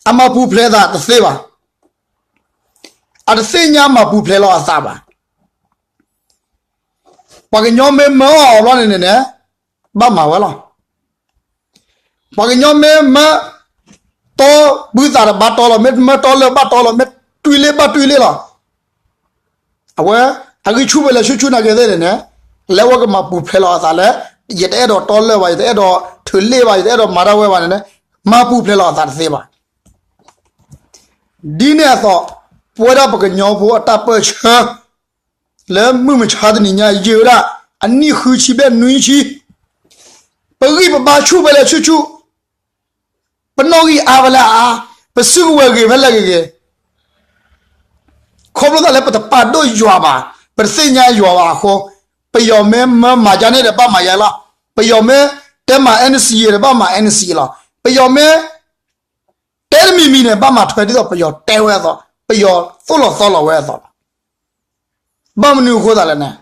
အမၤပူၤဖျဲးအသးတသ့ဘၣ်. အတသ့ၣ်ညါမၤပူၤဖျဲးလီၤအသးဘၣ်. ပှၤကညီမ့ၢ်မၢအီၤအဘျီန့ၣ်န့ၣ်, ဘၣ်မၤဝဲလီၤ. ပှၤကညီမ့ၢ်မၢ, တီဘုသးတဘၣ်တီလီၤ, မ့ၢ်မၢတီလၢဘၣ်တီလီၤ, မ့ၢ်တွံၢ်လ့ၢ်ဘၣ်တွံၢ်လ့ၢ်လီၤ. အဝဲ, အဂံၢ်ဆူၣ်ဝဲလၢဆူၣ်ဆူၣ်နာ်က့သ့ၣ်န့ၣ်န့ၣ်, လၢဝဲကမၤပူၤဖျဲးလီၤအသးလၢ, ယတအဲၣ်ဒိးတီလၢၢ်ဘၣ်, ယတအဲၣ်ဒိးထုးလ့ၢ်ဘၣ်, ယတအဲၣ်ဒိးမၤတၢ်ဝဲဘၣ်န့ၣ်န့ၣ်, မၤပူၤဖျဲးလီၤအသးတသ့ဘၣ်. ဒ်န့ၣ်အသိး, ပဝဲဒၣ်ပကညီဖိအတၢ်ပၢၢ်ဆၢ, လၢမုၢ်မဆါတနံၤညါယံာ်ဝဲဒၣ်, အနံၣ်ဃုဆံဘျဲၣ်နွံဆံ, ပဂံၢ်ပဘါဆူၣ်ဝဲလၢဆူၣ်ဆူၣ် ပနီၣ်ဂံၢ်အါဝဲလၢအါ, ပစုကဝဲၤဂ့ၤဖဲလဲၣ်ဂ့ၤဂ့ၤ, ခီဖျိသးလၢပတပာ်ဒိၣ်ယွၤဘၣ်, ပတသ့ၣ်ညါယွၤဘၣ်အဃိ, ပယီၤမ့ၢ်မၢမၤယါန့ၣ်ဒီးဘၣ်မၤယါလီၤ. ပယီၤမ့ၢ်တဲမၤ NCA ဒီးဘၣ်မၤ NCA လီၤ. ပယီၤမ့ၢ် တဲတမံၤမံၤန့ၣ် ဘၣ်မၤထွဲဒ်သိးပယီၤတဲဝဲအသိး, ပယီၤသိၣ်လီၤသီလီၤဝဲအသိးလီၤ. ဘၣ်မနုၤအဃိသးလဲၣ်န့ၣ်,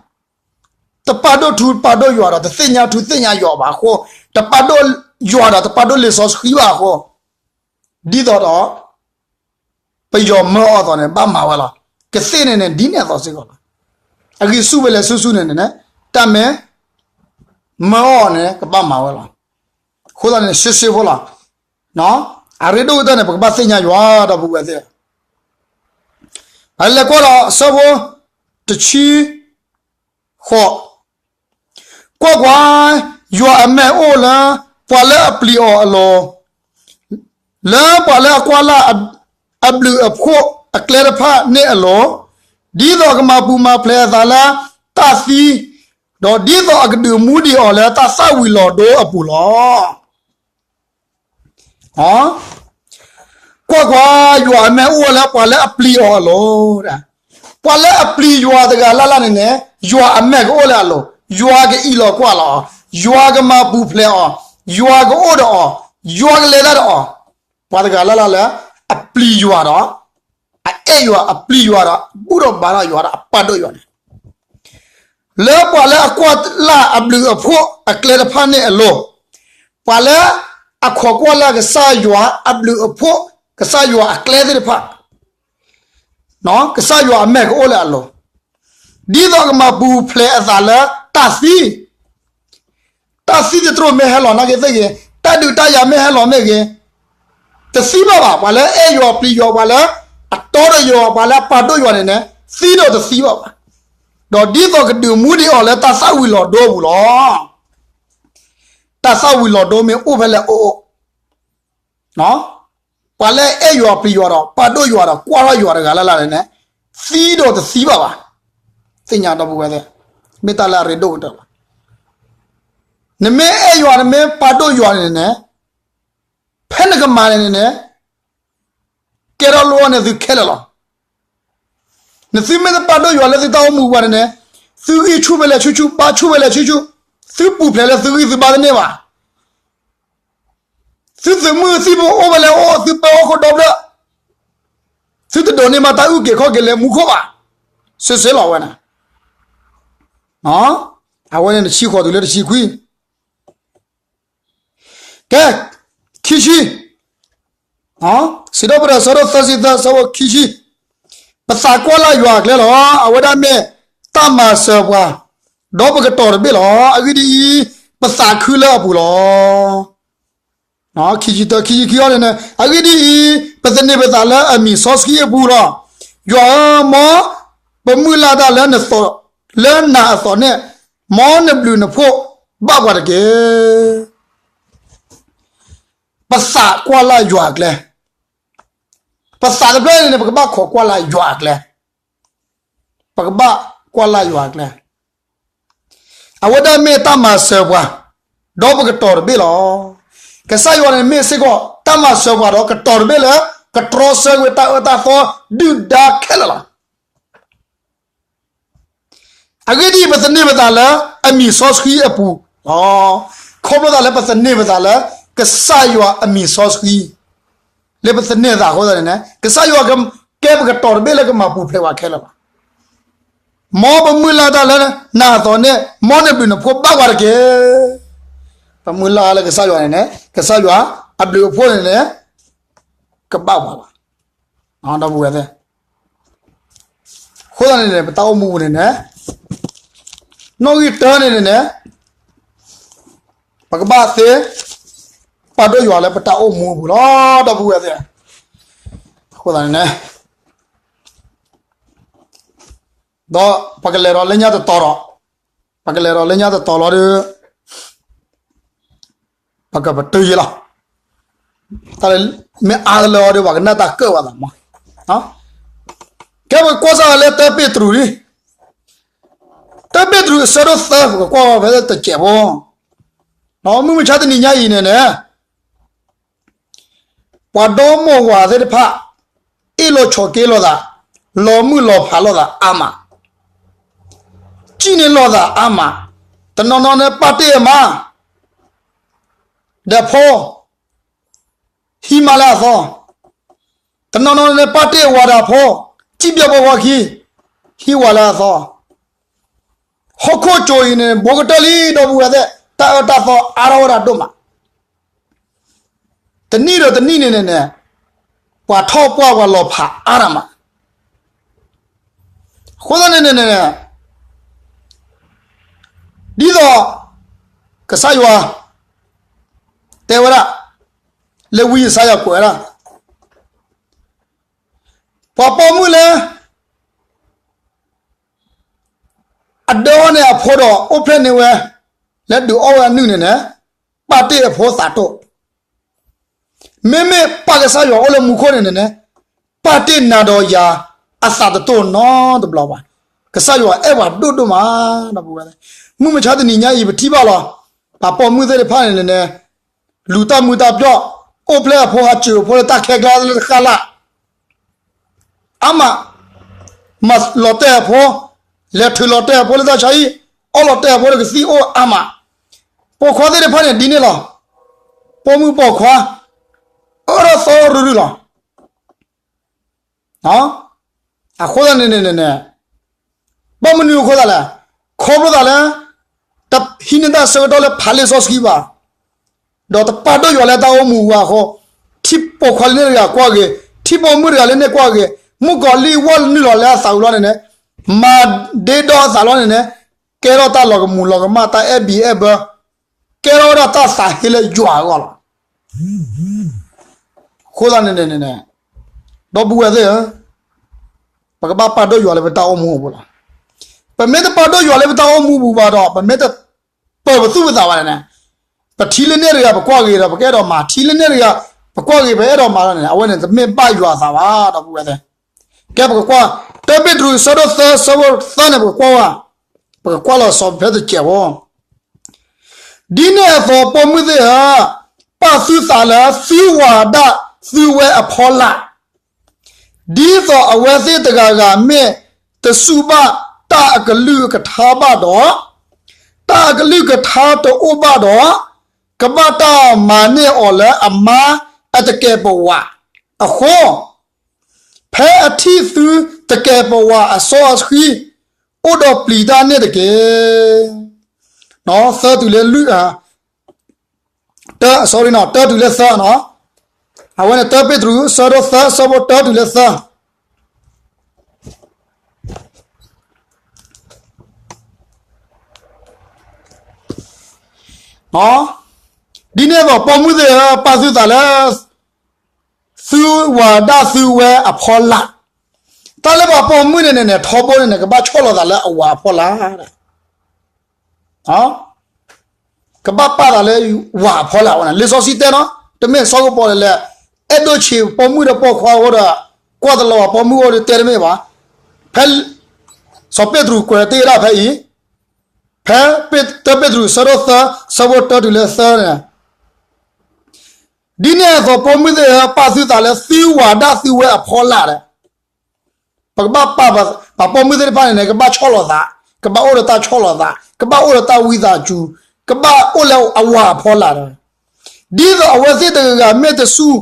တပာ်ဒိၣ်ထူပာ်ဒိၣ်ယွၤဒီး တသ့ၣ်ညါထူသ့ၣ်ညါယွၤဘၣ်အဃိ, တပာ်ဒိၣ်ယွၤဒီး တပာ်ဒိၣ်လံာ်စီဆှံဘၣ်အဃိ, ဒ်သိးဒီး ပယီၤမၢအီၤအသိးန့ၣ် ဘၣ်မၤဝဲလီၤ. ကသ့ၣ်န့ၣ်န့ၣ် ဒ်န့ၣ်အသိးစ့ၢ်ကီးလီၤ. အဂံၢ်ဆူၣ်ဝဲလဲၤဆူၣ်ဆူၣ်န့ၣ်န့ၣ်, တၢ်မ့ၢ် မၢအီၤန့ၣ် ကဘၣ်မၤဝဲလီၤ. အဃိသတးန့ၣ် ရှဲရှဲဖိလီၤ. အရ့ဒိၣ်ကတၢၢ်န့ၣ် ပကဘၣ်သ့ၣ်ညါယွၤဒီပုၢ်ဝဲၢ်သ့ၣ်, အလဲၤကွၢ်ဒီးအဆၢဖိ တဆံ ဃိး, ကွၢ်ကွၢ်, ယွၤအမဲာ်အိၣ်လၢ ပှၤလၢအပျံၤအီၤအလိၤ, လၢပှၤလၢအကွၢ်လၢ်အဘျုးအဖှိၣ်အကျဲတဖၣ်န့ၣ်အလိၤ, ဒ်သိးအကမၤပူၤမၤဖျဲးအသးလၢတၢ်သံ, ဒီးဒ်သိးအကဒုးမူဒံးအီၤလၢတၢ်သၣ်ဝံၤလီၤဒိအပူၤလီၤ. ကွၢ်ကွၢ်, ယွၤအမဲာ်အိၣ်ဝဲလၢပှၤလၢအပျံၤအီၤအလိၤ, ပှၤလၢအပျံၤယွၤတဂၤလၢ်လၢ်န့ၣ်န့ၣ်, ယွၤအမဲာ်ကအိၣ်လၢအလိၤ, ယွၤကအံးလီၤကွၢ်လီၤအီၤ, ယွၤကမၤပူၤဖျဲးအီၤ, ယွၤကအိၣ်ဒီးအီၤ, ယွၤကလဲၤတၢ်ဒီးအီၤ, ပှၤတဂၤလၢ်လၢ်လၢ အပျံၤယွၤဒီး အအဲၣ်ယွၤ, အပျံၤယွၤဒီး ဘူၣ်ထီၣ်ဘါထီၣ်ယွၤဒီး အပာ်ဒိၣ်ယွၤန့ၣ်, လၢပှၤလၢအကွၢ်လၢ်အဘျုးအဖှိၣ်အကျဲတဖၣ်န့ၣ်အလိၤ, ပှၤလၢအခိးကွၢ်လၢ်ကစၢ်ယွၤအဘျုးအဖှိၣ်, ကစၢ်ယွၤအကျဲသ့ၣ်တဖၣ်, ကစၢ်ယွၤအမဲာ်ကအိၣ်လၢအလိၤ, ဒ်သိးကမၤပူၤဖျဲးအသးလၢတၢ်သံ တၢ်သံသတြိာ်မ့ၢ်ဟဲလီၤနာ်က့သ့ၣ်ဂ့ၤ, တၢ်ဒုးတၢ်ယၤမ့ၢ်ဟဲလီၤမ့ၢ်ဂ့ၤ, တသံဘၣ်ဘၣ်. ပှၤလၢအဲၣ်ယွၤပျံၤယွၤ, ပှၤလၢအတီဒီးယွၤ, ပှၤလၢအပာ်ဒိၣ်ယွၤန့ၣ်န့ၣ်, သံဒီးတသံဘၣ်ဘၣ်. ဒီးဒ်သိးကဒုးမူဒံးအီၤလၢတၢ်သၣ်ဝံၤလီၤဒိအပူၤလီၤ. တၢ်သၣ်ဝံၤလီၤဒိမ့ၢ်အိၣ်ဖဲလဲၣ်အိၣ်အိၣ် ပှၤလၢအဲၣ်ယွၤပျံၤယွၤဒီး ပာ်ဒိၣ်ယွၤဒီး ကွၢ်ထီၣ်ယွၤတဂၤလၢ်လၢ်န့ၣ်န့ၣ်, သံဒီးတသံဘၣ်ဘၣ်. သ့ၣ်ညါဒီပုၢ်ဝဲၢ်သ့ၣ်, မ့ၢ်တၢ်လၢအရ့ဒိၣ်ကတၢၢ်လီၤ. နမ့ၢ်အဲၣ်ယွၤ နမ့ၢ်ပာ်ဒိၣ်ယွၤန့ၣ်န့ၣ်, ဖဲနကမၤန့ၣ်န့ၣ်န့ၣ်, ကဲထီၣ်လိၣ်န့ၢ်သုခဲလၢာ်လီၤ. နသုမ့ၢ်တပာ်ဒိၣ်ယွၤလၢသုတၢ်အိၣ်မူပူၤန့ၣ်န့ၣ်, သုဂံၢ်ဆူၣ်ဖဲလဲၣ်ဆူၣ်ဆူၣ်, ဘါဆူၣ်ဖဲလဲၣ်ဆူၣ်ဆူၣ်, သုပူၤဖျဲးလၢသုဂံၢ်သုဘါတန့ၢ်ဘၣ်. သုသုးမုၢ်သံၣ်ဘိအိၣ်ဖဲလဲၣ်အိၣ်, သုပၢဟီၣ်ခိၣ်ဒီဖျၢၣ်, သုတဒိးန့ၢ်ဘၣ်တၢ်အုၣ်က့ၤခီၣ်က့ၤလၢမူခိၣ်ဘၣ်. စ့စ့လီၤဝဲန့ၣ်, အဝဲန့ၣ်တဆံဃိးတုၤလၢတဆံခွံ ကဲ, ခံဆံ, စံးထီၣ်ပတြၢၤ အဆၢဒိၣ်သၢဆံသၢ အဆၢဖိခံဆံ, ပသးကွၢ်လၢ်ယွၤအကျဲလီၤ. အဝဲဒၣ်မ့ၢ်တၢ်မၤစၢၤပှၤ, ဒီးပကတီၤတဘ့ၣ်လီၤ. အဂ့ၢ်ဒ်အံၤ, ပသးခုလၢအပူၤလီၤ. ခံဆံတၢ ခံဆံခံအံၤန့ၣ်, အဂ့ၢ်ဒ်အံၤ, ပသန့ၤပသးလၢအမံၤစီဆှံအပူၤလီၤ. ယွၤဧၢ, မ် ပမုၢ်လၢ်တၢ်လၢနသိး, လၢနၤအသိးန့ၣ်, မ်နဘျုးနဖှိၣ်ဘၣ်ပှၤတက့ၢ်. ပသးကွၢ်လၢ်ယွၤအကျဲ, ပသးတဖျၢၣ်န့ၣ်န့ၣ် ပကဘၣ်ခိးကွၢ်လၢ်ယွၤအကျဲ, ပကဘၣ်ကွၢ်လၢ်ယွၤအကျဲ. အဝဲဒၣ်မ့ၢ်တၢ်မၤစၢၤပှၤ, ဒီးပကတီၤတဘ့ၣ်လီၤ. ကစၢ်ယွၤန့ၣ်မ့ၢ်စ့ၢ်ကီး တၢ်မၤစၢၤပှၤဒီးကတီၤတဘ့ၣ်လၢ ကတြီဆၢကွံာ်တၢ်အၢတၢ်သီဒုၣ်ဒါခဲလၢာ်လီၤ. အဂ့ၢ်ဒ်အံၤ, ပသန့ၤပသးလၢအမံၤစီဆှံအပူၤလီၤ. ခီဖျိသးလၢပသန့ၤပသးလၢ ကစၢ်ယွၤအမံၤစီဆှံ, လၢပသန့ၤသးအဃိသတးန့ၣ်န့ၣ် ကစၢ်ယွၤကဲပကတီၤတဘ့ၣ်လၢကမၤပူၤဖျဲးပှၤခဲလၢာ်လီၤ. မ်ပမုၢ်လၢ်တၢ်လၢနၤအသိးန့ၣ်, မ်နဘျုးနဖှိၣ်ဘၣ်ပှၤတက့ၢ်. ပမုၢ်လၢ်လၢကစၢ်ယွၤန့ၣ်န့ၣ် ကစၢ်ယွၤအဘျုးအဖှိၣ်န့ၣ်န့ၣ် ကဘၣ်ပှၤလီၤ. ဒီပုၢ်ဝဲၢ်သ့ၣ်, အဃိသတးန့ၣ်န့ၣ် ပတၢ်အိၣ်မူပူၤန့ၣ်န့ၣ်, နီၣ်ဂံၢ်တၢန့ၣ်န့ၣ်န့ၣ်, ပကဘၣ်သ့ ပာ်ဒိၣ်ယွၤလၢပတၢ်အိၣ်မူအပူၤလီၤ. ဒီပုၢ်ဝဲၢ်သ့ၣ်, အဃိသတးန့ၣ်န့ၣ်, ဒီးပကလဲၤဒီးလၢညါတတီၤဒီး, ပကလဲၤဒီးလၢညါတတီၤလီၤဒီး ပကပတုာ်ယံၤလီၤ. တၢ်လၢမ့ၢ်အါတလၢအီၤဒီး ပှၤကနၣ်တၢ်ကၢၣ်ဝဲသးမး. ကဲပကကွၢ်စၢ်လၢတၢပ့းတရူးလံ. တၢပ့းတရူးအဆၢဒိၣ်သၢ ပကကွၢ်ဝဲဖဲတစဲးဖိ, မုၢ်မဆါတနံၤညါအံၤန့ၣ်န့ၣ် ပှၤဒီမိၢ်ဝၤသ့ၣ်တဖၣ် အ့ၣ်လိာ်ဆိးက့လိာ်သး, လီၤမုၢ်လီၤဖးလိာ်သးအါမး, စံၣ်န့ၢ်လိာ်သးအါမး, တနီၤနီၤန့ၣ် ပာ်တ့ၢ်အမါ ဒီးဖိ ဟံးမါလၢအသီ, တနီၤနီၤန့ၣ် ပာ်တ့ၢ်အဝၤဒီးအဖိ စံၣ်ပၠီပိာ်ခွါခံ ဟံးဝၤလၢအသီ. ဟီၣ်ခိၣ်ကၠိအံၤန့ၣ် ဘူးကတၢၢ်လံ ဒီပုၢ်ဝဲၢ်သ့ၣ်, တၢ်အၢတၢ်သီအါထီၣ်ဝဲဒၣ်ဒိၣ်မး. တနံၣ်ဒီးတနံၣ်န့ၣ်န့ၣ်န့ၣ် ပှၤထီၣ်ပှၢ်ပှၤလီၤဖးအါတၢ်မး. အဃိသတးန့ၣ်န့ၣ်န့ၣ် ဒ်သိး ကစၢ်ယွၤ တဲဝဲဒၣ် လၢဝံယၡါယၤကွဲးဝဲဒၣ် ပှၤပိာ်မုၣ်လၢ အဒၢအီၣ်န့ၢ်အဖိဒီး အိၣ်ဖျဲၣ်န့ၢ်ဝဲ လၢဒုးအီၣ်ဝဲအနုၢ်န့ၣ်န့ၣ် ပာ်တ့ၢ်အဖိသးတိၢ်, မ့မ့ၢ်ပၢ်ကစၢ်ယွၤအိၣ်လၢမူခိၣ်န့ၣ်န့ၣ်န့ၣ် ပာ်တ့ၢ်နၤဒီးယၤအသးတတိၢ်နီတဘျီဘၣ်. ကစၢ်ယွၤအဲၣ်ပှၤဒိၣ်ဒိၣ်မး ဒီပုၢ်ဝဲၢ်သ့ၣ်. မုၢ်မဆါတနံၤညါအံၤ ပထံၣ်ဘၣ်လီၤ. ပှၤပိာ်မုၣ်သ့ၣ်တဖၣ်န့ၣ်န့ၣ် လူၤတၢ်မုာ်တၢ်ပျီၣ်, အိၣ်ဖျဲၣ်အဖိ ဟးစၢၤအဖိလၢတၢ်ခဲကျါလၢတဃၣ်လၢ် အါမး, မၤလီၤတဲာ်အဖိ, လဲၤထုးလီၤတဲာ်အဖိလၢတၢ်ဆါဟံၣ်, အီၣ်လီၤတဲာ်အဖိလၢကသံၣ်အိၣ်အါမး. ပိာ်ခွါသ့ၣ်တဖၣ်န့ၣ်ဒ်န့ၣ်လီၤ. ပိာ်မုၣ်ပိာ်ခွါ အၢၣ်ထီၣ်သီရုရုလီၤ. အဃိသတးန့ၣ်န့ၣ်န့ၣ် ဘၣ်မနုၤအဃိသတးလဲၣ်, ခီဖျိသးလၢ တဟံးန့ၢ်တၢ်ဆၢကတီၢ်လၢဖးလံာ်စီဆှံဘၣ်, ဒီးတပာ်ဒိၣ်ယွၤလၢတၢ်အိၣ်မူအပူၤအဃိ, ထံပိာ်ခွါလၢန့ၣ်တဂၤကွၢ်ဂ့ၤ, ထံပိာ်မုၣ်တဂၤလၢန့ၣ်ကွၢ်ဂ့ၤ, မုၣ်ကီၤလံၢ်ဝဲနုာ်လီၤလၢအသးပူၤလီၤန့ၣ်န့ၣ်, မၤဒ့ဒီအသးလီၤန့ၣ်န့ၣ်, ကဲထီၣ်တၢ်လီၤကမူၤလီၤကမၣ် တၢ်အဲၣ်ဘံအဲၣ်ဘၢ, ကဲထီၣ်ဝဲဒၣ်တၢ်သးဟ့လၢယွၤအဂီၢ်လီၤ. အဃိသတးန့ၣ်န့ၣ်န့ၣ်, ဒီပုၢ်ဝဲၢ်သ့ၣ်ဧၢ, ပကဘၣ်ပာ်ဒိၣ်ယွၤလၢပတၢ်အိၣ်မူအပူၤလီၤ. ပမ့ၢ်တပာ်ဒိၣ်ယွၤလၢပတၢ်အိၣ်မူအပူၤဘၣ်ဒီး ပမ့ၢ်တပၢၤပသူၣ်ပသးဘၣ်န့ၣ်န့ၣ်, ပထံၣ်လၢန့ၣ်တဂၤ ပကွၢ်ဂ့ၤဒီး ပကအဲၣ်ဒိးမၤ, ထံၣ်လၢန့ၣ်တဂၤ ပကွၢ်ဂ့ၤ ပအဲၣ်ဒိးမၤလီၤန့ၣ် အဝဲန့ၣ်တမ့ၢ်ဘၣ်ယွၤအသးဘၣ် ဒီပုၢ်ဝဲၢ်သ့ၣ်. ကဲပကကွၢ် တၢပ့းတရူး အဆၢဒိၣ်သၢ အဆၢဖိသၢန့ၣ် ပကကွၢ်ဝဲ, ပကကွၢ်လီၤဆီဖဲတစဲးဖိ ဒ်န့ၣ်အသိး ပိာ်မုၣ်သ့ၣ်ဧၢ, ပာ်သုသးလၢသုဝၤဒၣ်သုဝဲအဖီလာ်, ဒ်သိးအဝဲသ့ၣ်တဂၤဂၤမ့ၢ်တစူၢ်ဘၣ်တၢ်အကလုၢ်ကထါဘၣ်ဒီး, တၢ်အကလုၢ်ကထါတအိၣ်ဘၣ်ဒီး, ကဘၣ်တၢ်မၤန့ၢ်အီၤလၢအမါအတကဲးပဝးအဃိ, ဖဲအထံၣ်သုတကဲးပဝးအစီအဆှံ အိၣ်ဒီးပျံၤတၢ်န့ၣ်တက့ၢ်. သၢတုၤလၢလွံၢ်, တၢ, sorry နီၤ, တၢတုၤလၢသၢနီၤ, အဝဲန့ၣ်တၢပ့းတရူး အဆၢဒိၣ်သၢ အဆၢဖိတၢတုၤလၢသၢ ဒ်န့ၣ်အသိး ပိာ်မုၣ်သ့ၣ်ဧၢ, ပာ်သုသးလၢ သုဝၤဒၣ်သုဝဲအဖီလာ်, တၢ်လၢပှၤပိာ်မုၣ်န့ၣ်န့ၣ်န့ၣ် ထီဘိန့ၣ်န့ၣ် ကဘၣ်ဆီၣ်လီၤသးလၢအဝၤအဖီလာ် ကဘၣ်ပာ်သးလၢဝၤအဖီလာ်ဝဲန့ၣ် လံာ်စီဆှံတဲနီၤ, တမ့ၢ်စီၤကပီၤလဲၣ်လဲၣ်, အဲၣ်ဒိးဆံးပိာ်မုၣ်ဒီးပိာ်ခွါအဃိဒီး ကွၢ်တလီၤဝၤပိာ်မုၣ်အဃိဒီးတဲတမ့ၢ်ဘၣ်. ဖဲ စီၤပ့းတရူးကွဲးတ့ၢ်ဝဲဒၣ်ဖဲအံၤ, ဖဲ တၢပ့းတရူး ဆၢဒိၣ်သၢ ဆၢဖိတၢတုၤလၢသၢန့ၣ်, ဒ်န့ၣ်အသိးပိာ်မုၣ်သ့ၣ်ဧၢ, ပာ်သုသးလၢသုဝၤဒၣ်သုဝဲအဖီလာ်ဒီး ပကဘၣ်ပာ်ပှၤပိာ်မုၣ်သ့ၣ်တဖၣ်န့ၣ်န့ၣ် ကဘၣ်ဆီၣ်လီၤသး, ကဘၣ်အိၣ်ဒီးတၢ်ဆီၣ်လီၤသး, ကဘၣ်အိၣ်ဒီးတၢ်ဝံသးစူၤ, ကဘၣ်အိၣ်လၢအဝၤအဖီလာ်ဒီး, ဒ်သိးအဝဲသ့ၣ်တဂၤဂၤမ့ၢ်တစူၢ်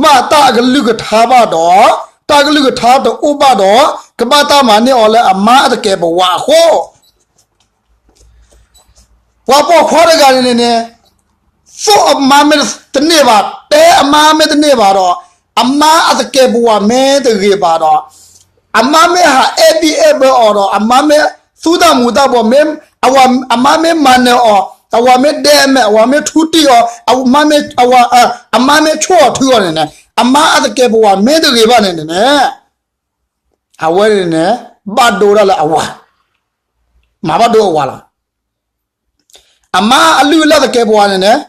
မးတၢ်အကလုၢ်ကထါဘၣ်ဒီး, တၢ်ကလုၢ်ကထါတအိၣ်ဘၣ်ဒီး, ကဘၣ်တၢ်မၤန့ၢ်အီၤလၢအမါအတကဲးပဝးအဃိ ပှၤပိာ်ခွါတဂၤန့ၣ်န့ၣ်န့ၣ်, သိၣ်အမါမ့ၢ်တန့ၢ်ဘၣ်, တဲအမါမ့ၢ်တန့ၢ်ဘၣ်ဒီး, အမါအတကဲးပဝးမ့ၢ်တဂ့ၤဘၣ်ဒီး, အမါမ့ၢ်ဟးအဲၣ်ဘံၣ်အဲၣ်ဘၢအီၤဒီး, အမါမ့ၢ်သူတၢ်မူၤတၢ်ဘှီး, အမါမ့ၢ်မၤနၢၤအီၤ, အဝၤမ့ၢ်ဒဲမဲာ်, အဝၤမ့ၢ်ထူတံၢ်အီၤ, အမါမ့ၢ်ဆိၣ်အီၤထုအီၤန့ၣ်န့ၣ်, အမါအတကဲးပဝးမ့ၢ်တဂ့ၤဘၣ်န့ၣ်န့ၣ်န့ၣ်, အဝဲန့ၣ်န့ၣ် ဘၣ်ဒိဒၣ်လၢအဝၤ, မၤဘၣ်ဒိအဝၤလီၤ. အမါအလုၢ်အလၢ်တကဲးပဝးန့ၣ်န့ၣ်,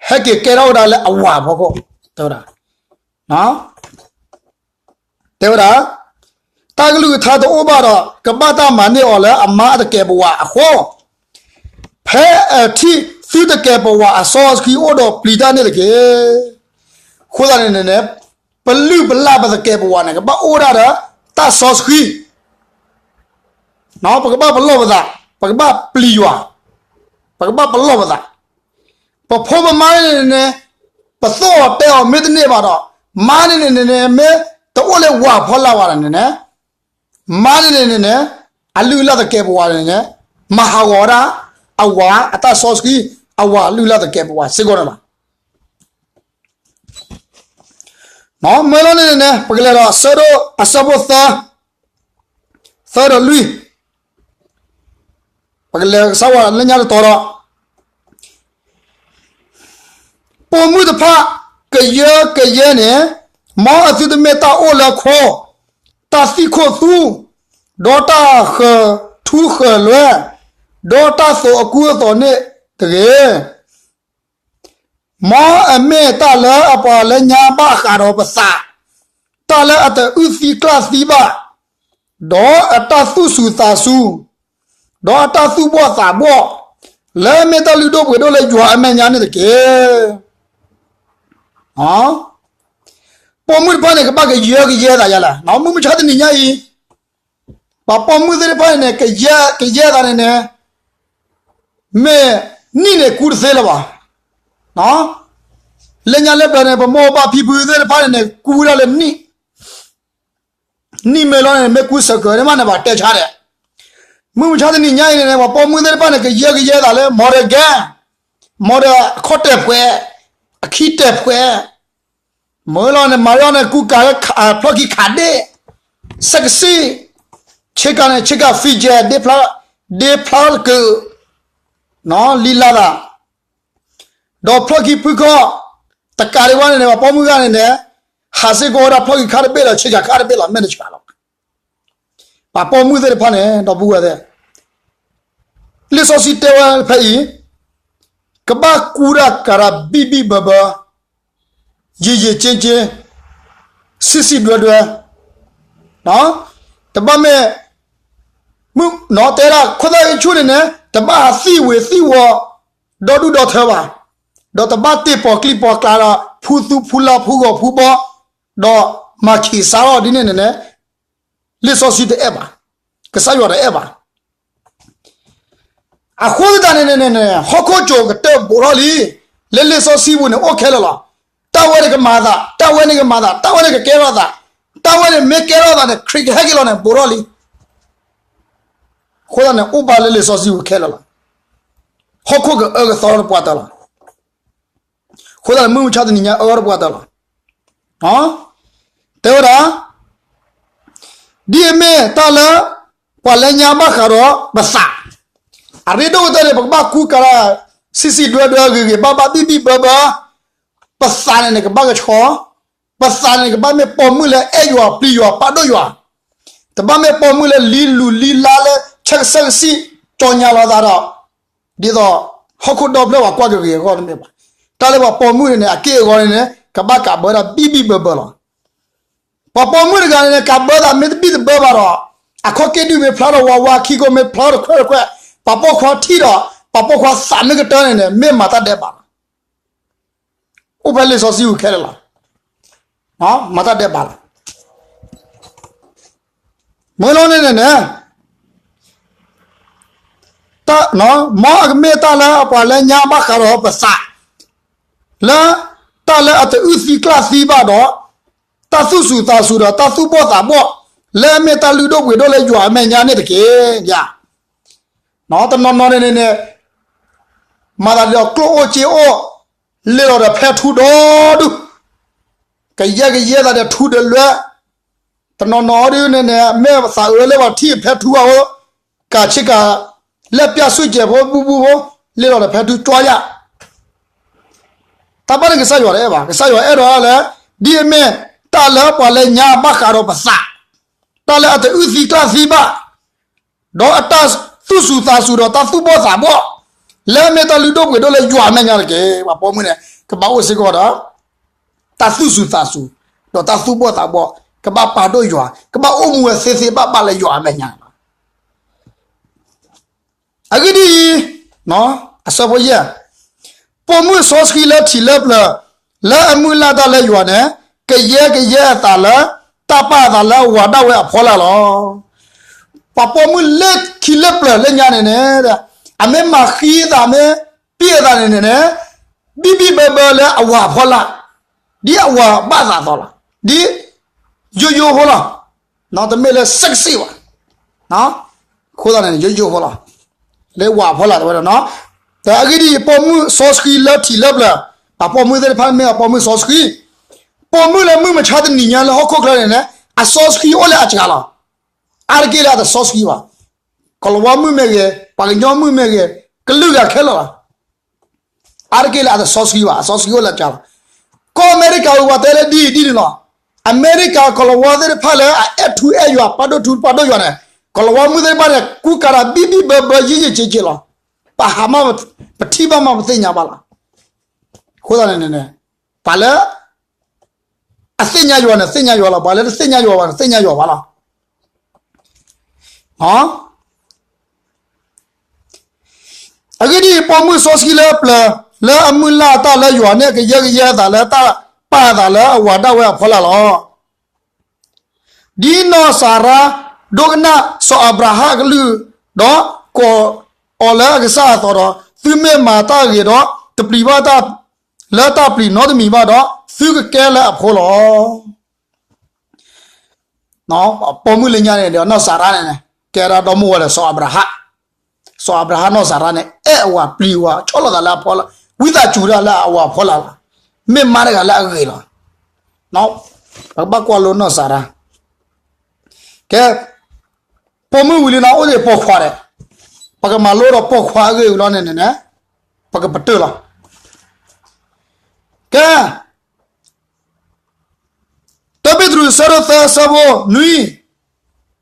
ဟဲက့ၤကဲထီၣ်ဝဲဒၣ်လၢအဝၤအဖီခိၣ်, တဲဝဲဒၣ်, တဲဝဲဒၣ်, တၢ်ကလုၢ်ကထါတအိၣ်ဘၣ်ဒီး ကဘၣ်တၢ်မၤန့ၢ်အီၤလၢအမါအတကဲးပဝးအဃိ, ဖဲအထံၣ်သုတကဲးပဝးအစီဆှံအိၣ်ဒီးပျံၤတၢ်န့ၣ်တက့ၢ်. အဃိသတးန့ၣ်န့ၣ်န့ၣ်, ပလုၢ်ပလၢ်ပတကဲးပဝးန့ၣ် ကဘၣ်အိၣ်ဒၣ်ဒီးတၢ်စီဆှံ ပကဘၣ်ပလီၢ်ပသး, ပကဘၣ်ပျံၤယွၤ, ပကဘၣ်ပလီၢ်ပသး. ပဖိပမါန့ၣ်န့ၣ်န့ၣ်, ပသိၣ်အီၤတဲအီၤမ့ၢ်တန့ၢ်ဘၣ်ဒီး, မါန့ၣ်န့ၣ်န့ၣ်န့ၣ် မ့ၢ်တအိၣ်လၢဝၤဖီလာ်ဘၣ်န့ၣ်န့ၣ်, မါန့ၣ်န့ၣ်န့ၣ်န့ၣ်, အလုၢ်အလၢ်တကဲးပဝးန့ၣ်န့ၣ်, မၤဟးဂီၤဝဲဒၣ် အဝၤအတၢ်စီဆှံ, အဝၤအလုၢ်အလၢ်တကဲးပဝးစ့ၢ်ကီးန့ၣ်လီၤ. မ့ၢ်လီၤန့ၣ်န့ၣ်န့ၣ် ပကလဲၤဒီးဆၢဒိၣ်အဆၢဖိသၢ, သၢဒီးလွံၢ်, ပကလဲၤကစၢ်ယွၤလၢညါတတီၤဒီး, ပိာ်မုၣ်တဖၣ်ကယၢကယဲန့ၣ်, မ်အသုတမ့ၢ်တၢ်အိၣ်လၢခိ, တၢ်သံၣ်ခိၣ်သူ, ဒီးတၢ်ဃၢၤထူဃၢၤလွဲ, ဒီးတၢ်သိးအကူအသိးန့ၣ်တဂ့ၤ. မ်အမ့ၢ်တၢ်လၢအပှၤလၢညါဘၣ်ဃးဒီးပသး, တၢ်လၢအတအုၣ်သံကျၣ်သံဘၣ်, ဒီးအတၢ်သူၣ်စူၤသးစူၤ, ဒီးအတၢ်သူၣ်ဘှီၣ်သးဘှီၣ်, လၢအမ့ၢ်တၢ်လုၢ်ဒိၣ်ပှ့ၤဒိၣ်လၢယွၤအမဲာ်ညါန့ၣ်တက့ၢ်. ပိာ်မုၣ်တဖၣ်န့ၣ် ကဘၣ်ကယၢကယဲသးယါလဲၣ်. မုၢ်မဆါတနံၤညါအံၤ, ပှၤပိာ်မုၣ်သ့ၣ်တဖၣ်န့ၣ်န့ၣ် ကယဲကယဲသးန့ၣ်န့ၣ်, မ့ၢ်နံၣ်န့ၣ်ကူတသ့လၢၤဘၣ်. လၢညါလၢပျၢၤန့ၣ် ပမိၢ်ပၢ်ဖံဖုသ့ၣ်တဖၣ်န့ၣ်န့ၣ် ကူဝဲဒၣ်လၢနံၣ် နံၣ်မ့ၢ်လီၤန့ၣ် မ့ၢ်ကူစၢၤကၢၤန့ၣ်မးန့ၣ် ဘၣ်တဲဆါဒဲး. မုၢ်မဆါတနံၤညါအံၤန့ၣ်န့ၣ် ပှၤပိာ်မုၣ်သ့ၣ်တဖၣ်န့ၣ် ကယဲကယဲသးလၢ မီၤဒၢကဲ, မီၤဒၢအခီၣ်တဲာ်ဖှဲး, အခံတဲာ်ဖှဲး, မ့ၢ်လီၤန့ၣ် မၤလီၤန့ၣ် ကူကၤလၢဖျီၣ်ခံခးဒ့ၣ်, စဲးကစံၣ်, ဆ့ကၤန့ၣ် ဆ့ကၤ Fiji ဒ့ဖျါ, ဒ့ဖျါတကၢၢ်, လံလါသး ဒီးဖျီၣ်ခံဖုခီၣ်, တကးဒံးဘၣ်န့ၣ်န့ၣ် ပှၤပိာ်မုၣ်ဂၤန့ၣ်န့ၣ်, ဟးစ့ၢ်ကီးဝဲဒၣ်ဖျီၣ်ခံခါတဘ့ၣ်ဒီး ဆ့ကၤခါတဘ့ၣ်လီၤ မ့ၢ်တဆှးလီၤ. ပှၤပိာ်မုၣ်သ့ၣ်တဖၣ်န့ၣ် ဒီပုၢ်ဝဲၢ်သ့ၣ်, လံာ်စီဆှံတဲဝဲဖဲအံၤ, ကဘၣ်ကူတၢ်ကၤတၢ်ဘံၣ်ဘံၣ်ဘၢဘၢ, ယံာ်ယံာ်ကၠ့ကၠ့, စံၣ်စံၣ်ဒွဲဒွဲ, တဘၣ်မ့ၢ်, တဲဒၣ်ခိၣ်သၣ်ဂ့ၤဆူၣ်န့ၣ်န့ၣ် တဘၣ်ဟးသံၣ်ဝ့ၤသံၣ်ဝီၤ, ဒီဒူၣ်ဒီထၢဘၣ်, ဒီးတဘၣ်တ့ၢ်ပီၤကျံၣ်ပီၤကျါဒီး ဖူသူဖူလါဖူဂီၤဖူဘီ, ဒီးမၤခံးစါထီၣ်ဒ်န့ၣ်န့ၣ်န့ၣ်, လံာ်စီဆှံတအဲၣ်ဘၣ်, ကစၢ်ယွၤတအဲၣ်ဘၣ်. အဃိသတးန့ၣ်န့ၣ်န့ၣ် ဟီၣ်ခိၣ်ကၠိၤကတၢၢ်ဘူးထီၣ်လံ, လၢလံာ်စီဆှံပူၤန့ၣ် အိၣ်ခဲလၢာ်လီၤ. တၢ်ဝဲန့ၣ်ကမၤသး, တၢ်ဝဲန့ၣ်ကမၤသး, တၢ်ဝဲန့ၣ်ကကဲထီၣ်သး, တၢ်ဝဲန့ၣ်မ့ၢ်ကဲထီၣ်သးန့ၣ် ခရံာ်ကဟဲက့ၤလီၤန့ၣ် ဘူးထီၣ်လံ. အဃိသတးန့ၣ် အိၣ်ဘၣ်လၢလံာ်စီဆှံပူၤခဲလၢာ်လီၤ. ဟီၣ်ခိၣ်ကအၢကသီထီၣ်တပှၢ်တၢၢ်လီၤ. အဃိသတးန့ၣ်မုၢ်မဆါတနံၤညါအၢထီၣ်တပှၢ်တၢၢ်လီၤ. တဲဝဲဒၣ်, ဒ်အမ့ၢ်တၢ်လၢ ပှၤလၢညါဘၣ်ဃးဒီးပသး, အရ့ဒိၣ်ကတၢၢ်န့ၣ် ပကဘၣ်ကူကၤတၢ် စံၣ်စံၣ်ဒွဲဒွဲ ဂ့ၤဂ့ၤဘၣ်ဘၣ် ဘံၣ်ဘံၣ်ဘၢဘၢ, ပသးန့ၣ်န့ၣ် ကဘၣ်ကဆှီ, ပသးန့ၣ်န့ၣ် ကဘၣ်မ့ၢ်ပိာ်မုၣ်လၢအဲၣ်ယွၤပျံၤယွၤပာ်ဒိၣ်ယွၤ တဘၣ်မ့ၢ်ပိာ်မုၣ်လၢလံလူၤလံလါလၢဆၢကဆၢကဆံၣ် ကၠီညါလီၤသးဒီး ဒ်သိး ဟီၣ်ခိၣ်ဒီဖျၢၣ်ပှၤကွၢ်ကဂ့ၤအဂီၢ်တမ့ၢ်ဘၣ်. တၢ်လၢပှၤပိာ်မုၣ်န့ၣ်န့ၣ် အက့ၢ်အဂီၤန့ၣ်န့ၣ် ကဘၣ်ကးဘၢတၢ်ဘံၣ်ဘံၣ်ဘၢဘၢလီၤ. ပှၤပိာ်မုၣ်တဂၤန့ၣ်န့ၣ် ကးဘၢသးမ့ၢ်တဘံၣ်တဘၢဘၣ်ဒီး အခီၣ်က့ၣ်ဒုၣ်မ့ၢ်ဖျါထီၣ်ဝါဝါ ခံကိမ့ၢ်ဖျါထီၣ်တခွဲးတခွဲး ပှၤပိာ်ခွါထံၣ်ဒီး ပှၤပိာ်ခွါသးမ့ၢ်ကတၢၢ်န့ၣ်န့ၣ် မ့ၢ်မၤတၢ်ဒဲးဘးလီၤ. အိၣ်ဖဲလံာ်စီဆှံပူၤခဲလၢာ်လီၤ. မၤတၢ်ဒဲးဘးလီၤ. မ့ၢ်လီၤန့ၣ်န့ၣ်န့ၣ် မ်အကမ့ၢ်တၢ်လၢပှၤလၢညါဘၣ်ဃးဒီးပသး လၢတၢ်လၢအတအုၣ်သံကျၣ်သံဘၣ်ဒီး တၢ်သူၣ်စူၤသးစူၤဒီးတၢ်သူၣ်ဘီၣ်သးဘီၣ် လၢအမ့ၢ်တၢ်လုၢ်ဒိၣ်ပှ့ၤဒိၣ်လၢယွၤအမဲာ်ညါန့ၣ်တက့ၢ်. တနီၤနီၤန့ၣ်န့ၣ်န့ၣ် မၤသးဒ်သိးကျိၣ်အိၣ်စ့အိၣ် လ့ၤလီၤဒီးဖဲထူဒီဒူၣ် ကယဲၢ်ကယဲၢ်သးဒီးထူဒီးလွဲ တနီၤနီၤဒ်န့ၣ်န့ၣ် မ့ၢ်သးအၢလၢပှၤထံၣ်ဖဲထူအဃိ ကးဆ့ကၤ လဲၣ်ပျၢ်ဆူၣ်စဲးဖိဘူၣ်ဘူၣ်ဖိ လ့ၤလီၤဒီးဖဲထူကၠီယၣ် တၢ်ဘၣ်န့ၣ်ကစၢ်ယွၤတအဲၣ်ဘၣ်. ကစၢ်ယွၤအဲၣ်ဒိးလၢ ဒ်အမ့ၢ်တၢ်လၢပှၤလၢညါဘၣ်ဃးဒီးပသး, တၢ်လၢအတအုၣ်သံကျၣ်သံဘၣ်, ဒီးအတၢ်သူၣ်စူၤသးစူၤဒီးတၢ်သူၣ်ဘီၣ်သးဘီၣ်, လၢအမ့ၢ်တၢ်လုၢ်ဒိၣ်ပှ့ၤဒိၣ်လၢယွၤအမဲာ်ညါတက့ၢ်. ပှၤပိာ်မုၣ်န့ၣ် ကဘၣ်အိၣ်စ့ၢ်ကီးဒီး တၢ်သူၣ်စူၤသးစူၤ, ဒီးတၢ်သူၣ်ဘီၣ်သးဘီၣ်, ကဘၣ်ပာ်ဒိၣ်ယွၤ, ကဘၣ်အိၣ်မူဝဲသ့သ့ဘၣ်ဘၣ်လၢယွၤအမဲာ်ညါလီၤ. အဂ့ၢ်ဒ်အံၤ, အဆၢဖိယဲၢ်, ပိာ်မုၣ်စီဆှံလၢထံးလၢပျၢၤ, လၢအမုၢ်လၢ်တၢ်လၢယွၤန့ၣ်, ကယဲကယဲအသးလၢ တၢ်ပာ်အသးလၢအဝၤဒၣ်ဝဲအဖီလာ်လီၤ. ပှၤပိာ်မုၣ်လၢခံလၢပျၢၤလၢညါန့ၣ်န့ၣ်, အမ့ၢ်မၤဃံအသးမ့ၢ်ပံၣ်အသးန့ၣ်န့ၣ်, ဘံၣ်ဘံၣ်ဘၢဘၢလၢအဝၤအဖီလာ်, ဒ်အဝၤဘၣ်သးအသိးလီၤ. ဒ်ယိယိဖိလီၤ. တမ့ၢ်လၢစဲးကစံးဘၣ်. အဃိသတးန့ၣ် ယိယိဖိလီၤ. လၢဝၤအဖီလာ်တဝဲဒီး, အဂ့ၢ်ဒ်အံၤ, ပိာ်မုၣ်စီဆှံလၢထံးလၢပျၢၤ, ပှၤပိာ်မုၣ်သ့ၣ်တဖၣ်မ့ၢ်ပှၤပိာ်မုၣ်စီဆှံ, ပိာ်မုၣ်လၢမုၢ်မဆါတနံၤညါလၢဟီၣ်ခိၣ်ချၢန့ၣ်န့ၣ်, အစီဆှံအိၣ်လၢအစှၤလီၤ. အါတက့ၢ်လၢအတစီဆှံဘၣ်. ကီၤလၤဝါမုၣ်မ့ၢ်ဂ့ၤ, ပှၤကညီမုၣ်မ့ၢ်ဂ့ၤ, ကလုာ်ဂၤခဲလၢာ်လီၤ. အါတက့ၢ်လၢအတစီဆှံဘၣ်, အစီဆှံအိၣ်လၢအစှၤလီၤ. ကီၢ်အမဲရကၤအူပှၤတဲလၢဒ်အံၤဒ်န့ၣ်လီၤ. အမဲရကၤကီၤလၤဝါသ့ၣ်တဖၣ်လၢအအဲၣ်ထူအဲၣ်ယွၤ ပာ်ဒိၣ်ထူပာ်ဒိၣ်ယွၤန့ၣ်, ကီၤလၤဝါမုၣ်သ့ၣ်တဖၣ်န့ၣ် ကူကၤတၢ်ဘံၣ်ဘံၣ်ဘၢဘၢယံာ်ယံာ်က့က့လီၤ. ပဟးမး, ပထံၣ်ဘၣ်မး ပသ့ၣ်ညါဘၣ်လီၤ. အဃိသတးန့ၣ်န့ၣ်, ပှၤလၢ အသ့ၣ်ညါယွၤန့ၣ် သ့ၣ်ညါယွၤလီၤ. ပှၤလၢတသ့ၣ်ညါယွၤဘၣ်န့ၣ် သ့ၣ်ညါယွၤဘၣ်လီၤ. အဂ့ၢ်ဒ်အံၤ, ပိာ်မုၣ်စီဆှံလၢပျၢၤ, လၢအမုၢ်လၢ်အတၢ်လၢယွၤန့ၣ် ကယဲကယဲအသးလၢတၢ်ပာ်အသးလၢအဝၤဒၣ်ဝဲအဖီလာ်လီၤ. ဒ်နီၢ်စၤရါ ဒိကနၣ်စီၤအၤဘြၤဟၣ်အကလုၢ်, ဒီးကိးအီၤလၢအကစၢ်အသိးဒီး, သုမ့ၢ်မၤတၢ်ဂ့ၤဒီး တပျံၤဘၣ်တၢ်လၢတၢ်ပျံၤနီတမံၤဘၣ်ဒီး, သုကကဲလၢအဖိလီၤ. ပိာ်မုၣ်လၢညါန့ၣ်ဒီး နီၢ်စၤရါန့ၣ်န့ၣ် ကဲဒၣ်ဒီမါဝၤဒီးစီၤအၤဘြၤဟၣ်, စီၤအၤဘြၤဟၣ်နီၢ်စၤရါန့ၣ် အဲၣ်အဝၤပျံၤဝၤ ဆီၣ်လီၤသးလၢအဖီလာ်, ဝံသးစူၤတၢ်လၢအဝၤအဖီလာ်လီၤ. မ့ၢ်မါတဂၤလၢအဂ့ၤလီၤ. ပကဘၣ်ကွၢ်လိနီၢ်စၤရါ, ကဲ, ပိာ်မုၣ်ဝံၤလံန့ၣ် အိၣ်ဒံးပိာ်ခွါဒီး, ပကမၤလိဒီးပိာ်ခွါအဂ့ၢ်ဝံၤလီၤန့ၣ်န့ၣ်, ပကပတုာ်လီၤ. ကဲ, တၢပ့းတရူး အဆၢဒိၣ်သၢ အဆၢဖိနွံ,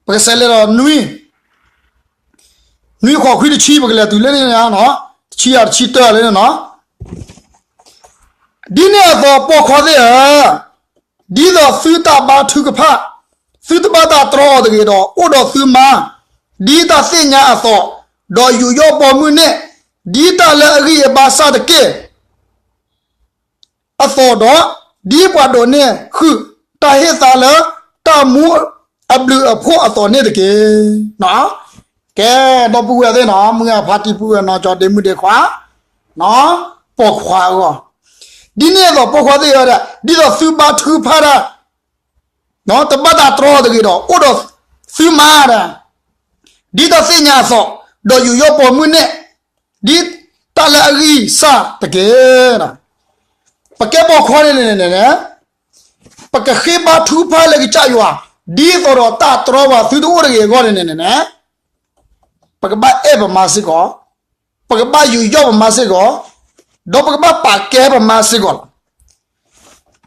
ပကဆဲးလဲၤဒီးနွံ, နွံဃိးခွံတဆံ ပကလဲၤတုၤလၢန့ၣ်, တဆံယၤတဆံတၢလၢန့ၣ်, ဒ်န့ၣ်အသိးပိာ်ခွါသ့ၣ်ဧၢ, ဒ်သိးသုတၢ်ဘါထုကဖၣ်, သုတဘၣ်တၢ်တြီအီၤတဂ့ၤဒီး အိၣ်ဒီးသုမါ, ဒ်တၢ်သ့ၣ်ညါအသိး, ဒီးယူးယီၣ်ပိာ်မုၣ်န့ၣ်, ဒ်တၢ်လၢအဂံၢ်အဘါစၢ်တက့ၢ် အသိးဒီး, ဒ်ပှၤဒိးန့ၢ်ဃုာ်တၢ်ဟ့ၣ်သါလၢတၢ်မူအဘျုးအဖှိၣ်အသိးန့ၣ်တက့ၢ်. ကဲ, ဒီပုၢ်ဝဲၢ်သ့ၣ်န့ၣ်, မုၢ်ဂၢ်ဖါတံၢ်ပုၢ်ဝဲၢ်နီၢ်ကၠီဒ့မုၣ်ဒ့ခွါ, ပိာ်ခွါအဂီၢ်, ဒ်န့ၣ်အသိးပိာ်ခွါသ့ၣ်ဧၢ, ဒ်သိးသုဘါထုကဖၣ်တၢ်, တဘၣ်တၢ်တြီအီၤတဂ့ၤဒီး အိၣ်ဒီးသုမါဒီး ဒ်တၢ်သ့ၣ်ညါအသိး, ဒီးယူးယီၣ်ပိာ်မုၣ်န့ၣ်, ဒ်တၢ်လၢအဂံၢ်စၢ်တက့ၢ်. ပကဲပိာ်ခွါန့ၣ်န့ၣ်န့ၣ်, ပကဃ့ဘါထုကဖၣ်လၢကစၢ်ယွၤ, ဒ်သိးဒီးတၢ်တြီပှၤသုတအိၣ်တဂ့ၤအဂီၢ်န့ၣ်န့ၣ်န့ၣ်, ပကဘၣ်အဲၣ်ပမါစ့ၢ်ကီး, ပကဘၣ်ယူးယီၣ်ပမါစ့ၢ်ကီး, ဒီးပကဘၣ်ပာ်ကဲပမါစ့ၢ်ကီးလီၤ.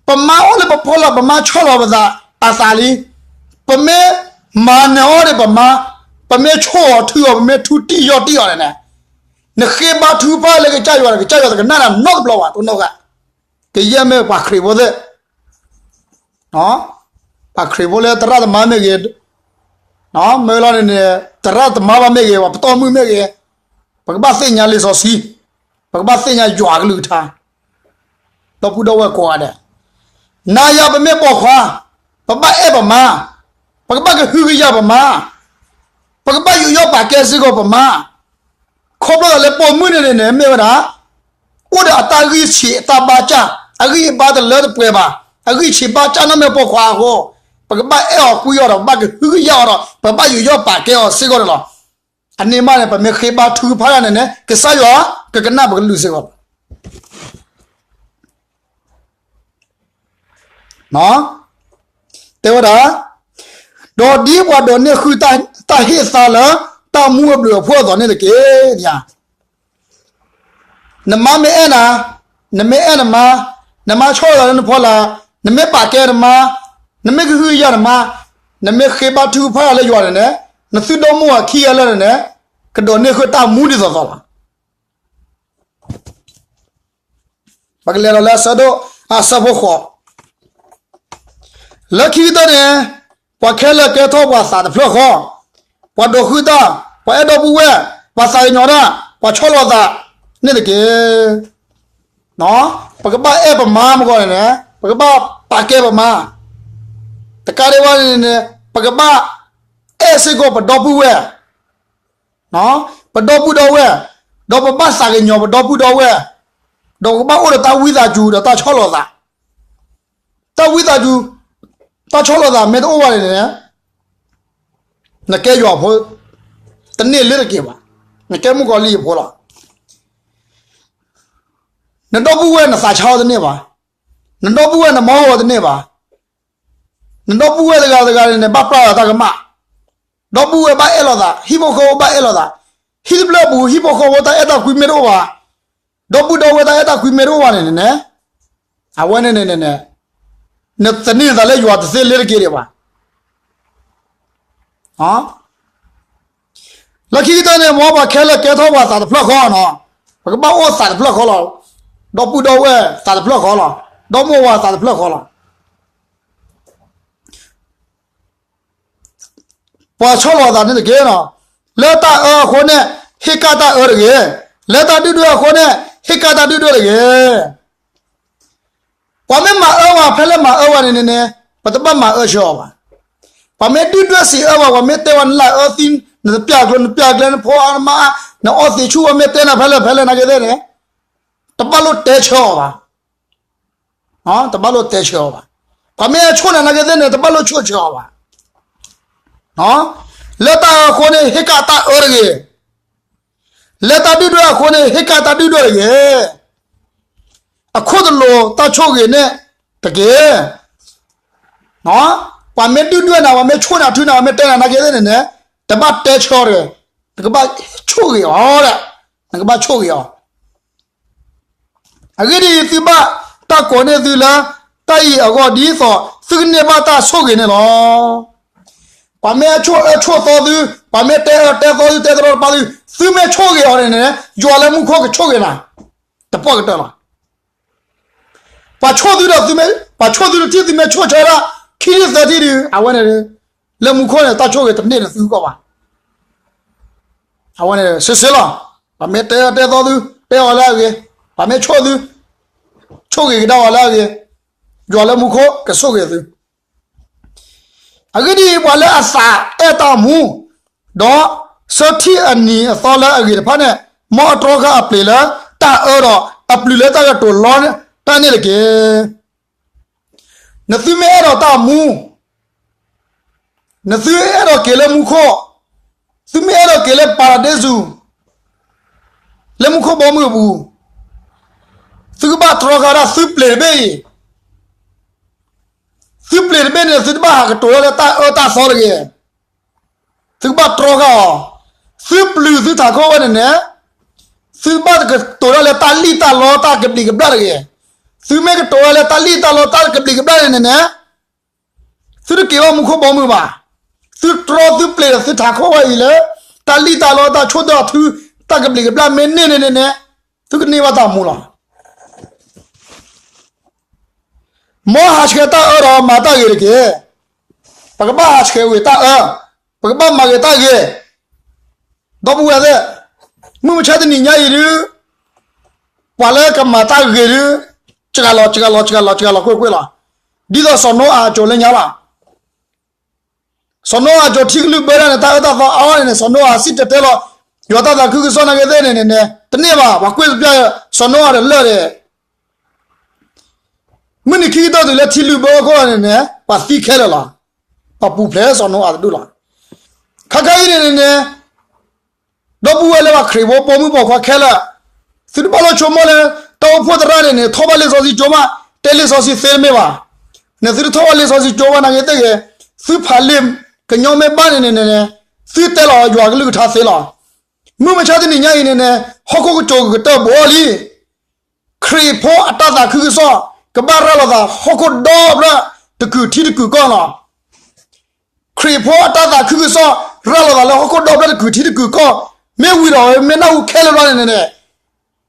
ပမါအိၣ်လၢပဖီလာ်, ပမါဆီၣ်လီၤပသးအသးလံ. ပမ့ၢ် မၤနၢၤအီၤန့ၣ်ပမါ, ပမ့ၢ်ဆိၣ်အီၤထုအီၤ ပမ့ၢ်ထုတံၢ်ယီၢ်တံၢ်အီၤန့ၣ်န့ၣ်, နဃ့ဘါထုကဖၣ်လၢကစၢ်ယွၤဒီး ကစၢ်ယွၤတကနၣ်နၤနီတဘျီဘၣ် တနီၣ်ဂၤ, ကယဲၢ်မ့ၢ်ပှၤခရံာ်ဖိသ့ၣ်, ပှၤခရံာ်ဖိလၢသရၣ်သမါမ့ၢ်ဂ့ၤ, မ့ၢ်လီၤန့ၣ်န့ၣ် သရၣ်သမါဘၣ်မ့ၢ်ဂ့ၤ ပှၤပတီၢ်မုၢ်မ့ၢ်ဂ့ၤ, ပကဘၣ်သ့ၣ်ညါလံာ်စီဆှံ, ပကဘၣ်သ့ၣ်ညါယွၤအကလုၢ်ကထါ ဒီပုၢ်ဒီဝဲၢ်ကိးဂၤဒဲး, နၤယၤပမ့ၢ်ပိာ်ခွါ, ပဘၣ်အဲၣ်ပမါ, ပကဘၣ်ကဟုကယာ်ပမါ, ပကဘၣ်ယူးယီၣ်ပာ်ကဲစ့ၢ်ကီးပမါ, ခီဖျိလၢပိာ်မုၣ်န့ၣ်န့ၣ်န့ၣ် မ့ၢ်ဝဲဒၣ် အိၣ်ဒီးအတၢ်ဂံၢ်ဆံးအတၢ်ဘါစၢ်, အဂံၢ်အဘါတလၢတပှဲၤဘၣ်, အဂံၢ်ဆံးဘါစၢ်နီၢ်မ့ၢ်ပိာ်ခွါအဃိ, ပကဘၣ်အဲၣ်အီၤကွံအီၤဒီး ပဘၣ်ကဟုကယာ်အီၤဒီး ပဘၣ်ယူးယီၣ်ပာ်ကဲအီၤစ့ၢ်ကီးန့ၣ်လီၤ. အန့ၣ်မးန့ၣ် ပမ့ၢ်ဃ့ဘါထုကဖၣ်တၢ်န့ၣ်န့ၣ် ကစၢ်ယွၤကကနၣ်ပကလုၢ်စ့ၢ်ကီးလီၤ. တဲဝဲဒၣ်, ဒီးဒ်ပှၤဒိးန့ၢ်ဃုာ်တၢ်ဟ့ၣ်သါလၢ တၢ်မူအဘျုးအဖှိၣ်အသိးန့ၣ်တက့ၢ်. နမါမ့ၢ်အဲၣ်နၤ, နမ့ၢ်အဲၣ်နမါ, နမါဆီၣ်လီၤသးလၢနဖီလာ်, နမ့ၢ်ပာ်ကဲနမါ, နမ့ၢ်ကဟုကယာ်နမါ, နမ့ၢ်ဃ့ဘါထုကဖၣ်တၢ်လၢယွၤန့ၣ်န့ၣ်, နသုဒီမိၢ်ဝၤခံဂၤလၢာ်န့ၣ်န့ၣ်, ကဒိးန့ၢ်ဃုာ်တၢ်မူဒ်သိးသိးလီၤ. ပကလဲၤဒီးလၢအဆၢဒိၣ်အဆၢဖိဃိး, လၢခံကတၢၢ်န့ၣ်, ပှၤခဲလၢာ်ကဲထီၣ်ပှၤသးတဖျၢၣ်ဃီ, ပှၤဒိးဃုာ်တၢ်, ပှၤအဲၣ်ဒီပုၢ်ဝဲၢ်, ပှၤသးကညီၤတၢ်, ပှၤဆီၣ်လီၤသးန့ၣ်တက့ၢ်. ပကဘၣ်အဲၣ်ပမါမ့ၢ်ဂ့ၤန့ၣ်န့ၣ်, ပကဘၣ်ပာ်ကဲပမါ, တကးဒံးဘၣ်န့ၣ်န့ၣ်, ပကဘၣ်အဲၣ်စ့ၢ်ကီးပဒီပုၢ်ဝဲၢ် ပဒီပုၢ်ဒီဝဲၢ်, ဒီးပဘၣ်သးကညီၤပဒီပုၢ်ဒီဝဲၢ်, ဒီးပကဘၣ်အိၣ်ဒီးတၢ်ဝံသးစူၤဒီးတၢ်ဆီၣ်လီၤသး, တၢ်ဝံသးစူၤ, တၢ်ဆီၣ်လီၤသးမ့ၢ်တအိၣ်ဘၣ်န့ၣ်န့ၣ်, နကဲယွၤဖိတန့ၢ်လၢတက့ၢ်ဘၣ်, နကဲမုၣ်ကီၤလံၢ်အဖိလီၤ. နဒီပုၢ်ဝဲၢ်နသးဆါအီၤတန့ၢ်ဘၣ်, နဒီပုၢ်ဝဲၢ်နမီၢ်အီၤတန့ၢ်ဘၣ်, နဒီပုၢ်ဝဲၢ်တဂၤတဂၤန့ၣ်န့ၣ် ဘၣ်ပျၢ်လီၤတၢ်ကမၣ်, ဒီပုၢ်ဝဲၢ်ဘၣ်အဲၣ်လိာ်သး, ဟံၣ်ဖိဃီဖိဘၣ်အဲၣ်လိာ်သး, ဟံၣ်တဖျၢၣ်အပူၤ ဟံၣ်ဖိဃီဖိတၢ်အဲၣ်တၢ်ကွံမ့ၢ်တအိၣ်ဘၣ်, ဒီပုၢ်ဒီဝဲၢ်တၢ်အဲၣ်တၢ်ကွံမ့ၢ်တအိၣ်ဘၣ်န့ၣ်န့ၣ်, အဝဲန့ၣ်န့ၣ်န့ၣ်, နသန့ၤသးလၢယွၤတသ့လၢတက့ၢ်ဒံးဘၣ်. လၢခံကတၢၢ်န့ၣ် မ်ပှၤခဲလၢာ်ကဲထီၣ်ပှၤသးတဖျၢၣ်ဃီနီၤ, ပကဘၣ်အိၣ်သးတဖျၢၣ်ဃီလီၤ. ဒီပုၢ်ဒီဝဲၢ်သးတဖျၢၣ်ဃီလီၤ. ဒီမိၢ်ဝၤသးတဖျၢၣ်ဃီလီၤ. ပှၤဆီၣ်လီၤသးန့ၣ်တက့ၢ်နီၤ, လၢတၢ်အၢအဃိန့ၣ် ဟ့ၣ်ကၣ်တၢ်အၢတဂ့ၤ, လၢတၢ်ဒုၣ်ဒွဲၣ်အဃိန့ၣ် ဟ့ၣ်ကၣ်တၢ်ဒုၣ်ဒွဲၣ်တဂ့ၤ. ပှၤမ့ၢ်မၤအၢပှၤ ဖဲလဲၣ်မၤအၢပှၤန့ၣ်န့ၣ်န့ၣ် ပတဘၣ်မၤအၢဆှၢအီၤဘၣ်. ပှၤမ့ၢ်ဒုၣ်ဒွဲၣ်စံးအၢပှၤ, ပှၤမ့ၢ်တဲပှၤနလၢအၢသံ, နတပျၢ်ကျိၤ နပျၢ်ကျဲ နဖိအါနမါအါ, နအီသံးဆူၣ်ဝဲ မ့ၢ်တဲနၤဖဲလဲၣ်ဖဲလဲၣ်နာ်က့သ့ၣ်န့ၣ်, တဘၣ်လိၣ်တဲဆှၢအီၤဘၣ်. တဘၣ်လိၣ်တဲဆှၢအီၤဘၣ်. ပှၤမ့ၢ်အဆိၣ်နၤနာ်က့သ့ၣ်န့ၣ် တဘၣ်လိၣ်ဆိၣ်ဆှၢအီၤဘၣ်. လၢတၢ်အၢအဃိန့ၣ် ဟ့ၣ်ကၣ်တၢ်အၢတဂ့ၤ. လၢတၢ်ဒုၣ်ဒွဲၣ်အဃိန့ၣ် ဟ့ၣ်ကၣ်တၢ်ဒုၣ်ဒွဲၣ်တဂ့ၤ. အခိၣ်တလိၤတၢ်ဆိၣ်ဂ့ၤန့ၣ်တက့ၢ်. ပှၤမ့ၢ်ဒုၣ်ဒွဲၣ်နၤ, ပှၤမ့ၢ်ဆိၣ်နၤထုနၤ, ပှၤမ့ၢ်တဲနၤနာ်က့သ့ၣ်န့ၣ်န့ၣ်, တဘၣ်တဲဆှၢတဂ့ၤ. နကဘၣ်ဆိၣ်ဂ့ၤအီၤ, နကဘၣ်ဆိၣ်ဂ့ၤအီၤ. အဂ့ၢ်ဒ်အံၤ, သုဘၣ်တၢ်ကိးန့ၢ်သုလၢတၢ်အံၤအဂီၢ် ဒ်သိးသုကန့ၢ်ဘၣ်တၢ်ဆိၣ်ဂ့ၤန့ၣ်လီၤ. ပှၤမ့ၢ်အဆိၣ်အၢဆိၣ်သီသု, ပှၤမ့ၢ်တဲအၢတဲသီသု, တဲတရီတပါသု, သုမ့ၢ်ဆိၣ်ဂ့ၤအီၤန့ၣ်န့ၣ်, ယွၤလၢမူခိၣ်ကဆိၣ်ဂ့ၤနၤ တပှၢ်ကတၢၢ်လီၤ. ပှၤဆိၣ်သုဒီး, ပှၤဆိၣ်သုတထံၣ်, သုမ့ၢ်ဆိၣ်ဆၢဒၣ် ခံထံၣ်သၢထံၣ်ဒီး အဝဲန့ၣ်, လၢမူခိၣ်န့ၣ် တၢ်ဆိၣ်ဂ့ၤတန့ၢ်ဒီးသုကီးဘၣ်. အဝဲန့ၣ်စ့စ့လီၤ. ပှၤမ့ၢ်တဲအၢတဲသီသု, တဲအီၤလၢအဂ့ၤ, ပှၤမ့ၢ်ဆိၣ်သု, ဆိၣ်ဂ့ၤကဒါအီၤလၢအဂ့ၤ, ယွၤလၢမူခိၣ်ကဆိၣ်ဂ့ၤသု. အဂ့ၢ်ဒ်အံၤ, ပှၤလၢအသးအဲၣ်တၢ်မူ, ဒီးဆၢထံၣ်အနံၤအသီလၢအဂ့ၤတဖၣ်န့ၣ်, မ်အတြီဃာ်အပျ့ၤလၢတၢ်အၢဒီး အပျုၤလၢတၢ်ကတိၤလီတၢ်န့ၣ်တက့ၢ်. နသုမ့ၢ်အဲၣ်ဒိးတၢ်မူ, နသုအဲၣ်ဒိးက့ၤလၢမူခိၣ်, သုမ့ၢ်အဲၣ်ဒိးက့ၤလၢပၤရဒ့စူၤ, လၢမူခိၣ်ဘီမုၢ်အပူၤ, သုကဘၣ်တြီဃာ်ဒၣ်သုပျ့ၤတဘ့ၣ်အံၤ. သုပျ့ၤတဘ့ၣ်န့ၣ် သုတဘၣ်ဟးကတိၤဒၣ်လၢတၢ်အၢတၢ်သီတဂ့ၤ. သုကဘၣ်တြီဃာ်အီၤ. သုပျုၤသုထးခိၣ်ဝဲန့ၣ်န့ၣ်, သုဘၣ်ကတိၤဒၣ်လၢတၢ်လံၣ်တၢ်လီတၢ်ကဘျံးကဘျၣ်တဂ့ၤ. သုမ့ၢ်ကတိၤဒၣ်လၢတၢ်လံၣ်တၢ်လီတၢ်ကဘျံးကဘျၣ်န့ၣ်န့ၣ်န့ၣ်, သုတက့ၤဘၣ်မူခိၣ်ဘီမုၢ်ဘၣ်. သုတြီသုပျ့ၤဒီးသုထးခိၣ်ဝဲအံၤလၢ တၢ်လံၣ်တၢ်လီတၢ်ဆိၣ်တၢ်ထု တၢ်ကဘျံးကဘျၣ်မ့ၢ်န့ၢ်န့ၣ်န့ၣ်န့ၣ် သုကန့ၢ်ဘၣ်တၢ်မူလီၤ. မ်ဟးဆှဲးတၢ်အၢဒီးမၤတၢ်ဂ့ၤတက့ၢ်. ပကဘၣ်ဟးဆှဲးဂ့ၤတၢ်အၢ, ပကဘၣ်မၤဂ့ၤတၢ်ဂ့ၤ. ဒီပုၢ်ဝဲၢ်သ့ၣ်, မုၢ်မဆါတနံၤညါအံၤဒုး ပှၤလၢကမၤတၢ်ဂ့ၤဒုး စှၤလီၤ စှၤလီၤ စှၤလီၤ စှၤလီၤကွ့ၢ်ကွ့ၢ်လီၤ. ဒ်သိးစီၤနိအၤအစိၤလၢညါလီၤ. စီၤနိအၤအစိၤထံကလုၢ်ဘၢဒၣ်န့ၣ် တၢ်အၢတၢ်သီအါအါန့ၣ်န့ၣ် စီၤနိအၤစံၣ်တဲၤတဲလီၤ ယွၤတၢ်သးခုကစီၣ်နာ်က့သ့ၣ်န့ၣ်န့ၣ်န့ၣ် တန့ၢ်ဘၣ် ပှၤကွ့ၢ်တပျၢ် စီၤနိအၤဒီးလၢၢ်ဒီး မုၢ်နံၤခံကတၢၢ်တုၤလၢထံလုၢ်ဘၢခိၣ်န့ၣ်န့ၣ် ပှၤသံခဲလၢာ်လီၤ. ပှၤပူၤဖျဲးစီၤနိအၤတဒူၣ်လီၤ. ခါခါအံၤန့ၣ်န့ၣ်န့ၣ် ဒီပုၢ်ဝဲၢ်လၢပှၤခရံာ်ဖိပိာ်မုၣ်ပိာ်ခွါခဲလၢာ်, သုတဘၣ်လိၣ်ဆိကမိၣ်လၢ တၢ်အိၣ်ဖှိၣ်သရၣ်န့ၣ်န့ၣ် ထီၣ်ဘၣ်လံာ်စီဆှံကၠိမး, တဲလံာ်စီဆှံသ့တမ့ၢ်ဘၣ်. န့ၣ်သုတထီၣ်ဘၣ်လံာ်စီဆှံကၠိဘၣ်နာ်က့သ့ၣ်ဂ့ၤ, သုဖးလံာ်ကညီမ့ၢ်ဘၣ်န့ၣ်န့ၣ်န့ၣ် သုတဲလီၤယွၤကလုၢ်ကထါသ့လီၤ. မုၢ်မဆါတနံၤညါအံၤန့ၣ်န့ၣ် ဟီၣ်ခိၣ်ကစိၤကကတၢၢ်ဘူးအီၤလံ. ခရံာ်ဖိအတၢ်သးခုကစီၣ် ကဘၣ်ရၤလီၤသးဟီၣ်ခိၣ်ဒီဖျၢၣ်တကုာ်ထံတကုာ်ကီၢ်လီၤ. ခရံာ်ဖိအတၢ်သးခုကစီၣ် ရၤလီၤသးလၢဟီၣ်ခိၣ်ဒီဖျၢၣ်တကုာ်ထံတကုာ်ကီၢ်, မ့ၢ်ဝံၤဒီး မ့ၢ်နၢ်ဟူခဲလၢာ်ဘျီန့ၣ်န့ၣ်န့ၣ်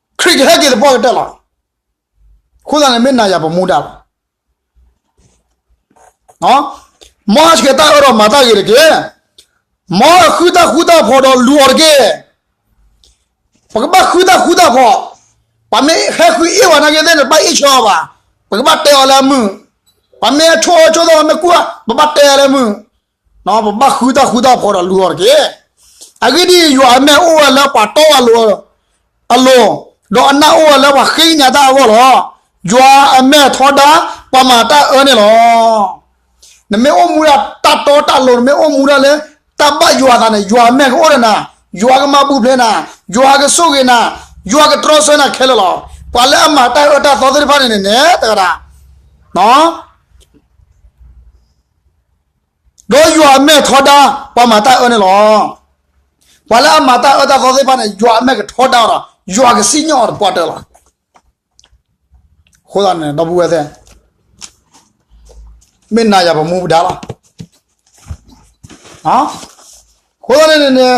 ခရံာ်ကဟဲက့ၤသပှၢ်ကတၢၢ်လီၤ. အဃိသတးန့ၣ် မ့ၢ်နၤယၤပမူဒါလီၤ. မ်ဟးဆှဲးတၢ်အၢဒီးမၤတၢ်ဂ့ၤတက့ၢ်. မ်အဃုတၢ်ဃူတၢ်ဖိးဒီးလူၤအီၤတက့ၢ်. ပကဘၣ်ဃုတၢ်ဃူတၢ်ဖိး, ပှၤမ့ၢ်ဟဲဃုအ့ၣ်ဝဲနာ်က့သ့ၣ်န့ၣ် တဘၣ်အ့ၣ်ဆၢအီၤဘၣ်. ပကဘၣ်တဲအီၤလၢအမုာ်, ပှၤမ့ၢ်ဟဲဆိၣ်အၢဆိၣ်သီမ့ၢ်ကူၣ်, ပဘၣ်တဲအီၤလၢအမုာ်. ပဘၣ်ဃုတၢ်ဃူတၢ်ဖိးဒီးလူၤအီၤတက့ၢ်. အဂ့ၢ်ဒ်အံၤ, ယွၤအမဲာ်အိၣ်ဝဲလၢပှၤတီပှၤလိၤအလိၤ, ဒီးအနၢ်အိၣ်ဝဲလၢပှၤဃ့ကညးတၢ်အဂီၢ်လီၤ. ယွၤအမဲာ်ထီဒါပှၤမၤတၢ်အၢန့ၣ်လီၤ. နမ့ၢ်အိၣ်မူဒၣ်တၢ်တီတၢ်လိၤ, နမ့ၢ်အိၣ်မူဒၣ်လၢတၢ်ဘၣ်ယွၤအသးန့ၣ်, ယွၤအမဲာ်ကအိၣ်ဒီးနၤ, ယွၤကမၤပူၤဖျဲးနၤ, ယွၤကဆိၣ်ဂ့ၤနၤ, ယွၤကတြီဆၢနၤခဲလၢာ်လီၤ. ပှၤလၢအမၤတၢ်အၢတၢ်သီသ့ၣ်တဖၣ်န့ၣ်န့ၣ်န့ၣ် တဂၤဒၣ် ဒီးယွၤအမဲာ်ထီဒါပှၤမၤတၢ်အၢန့ၣ်လီၤ. ပှၤလၢအမၤတၢ်အၢတၢ်သီသ့ၣ်တဖၣ်န့ၣ် ယွၤအမဲာ်ကထီဒါအီၤဒီး ယွၤကစံၣ်ညီၣ်အီၤသပှၢ်တၢၢ်လီၤ. အဃိသတးန့ၣ် ဒီပုၢ်ဝဲၢ်သ့ၣ်, မ့ၢ်နၤယၤပမူပဒါလီၤ. အဃိသတးန့ၣ်န့ၣ်န့ၣ်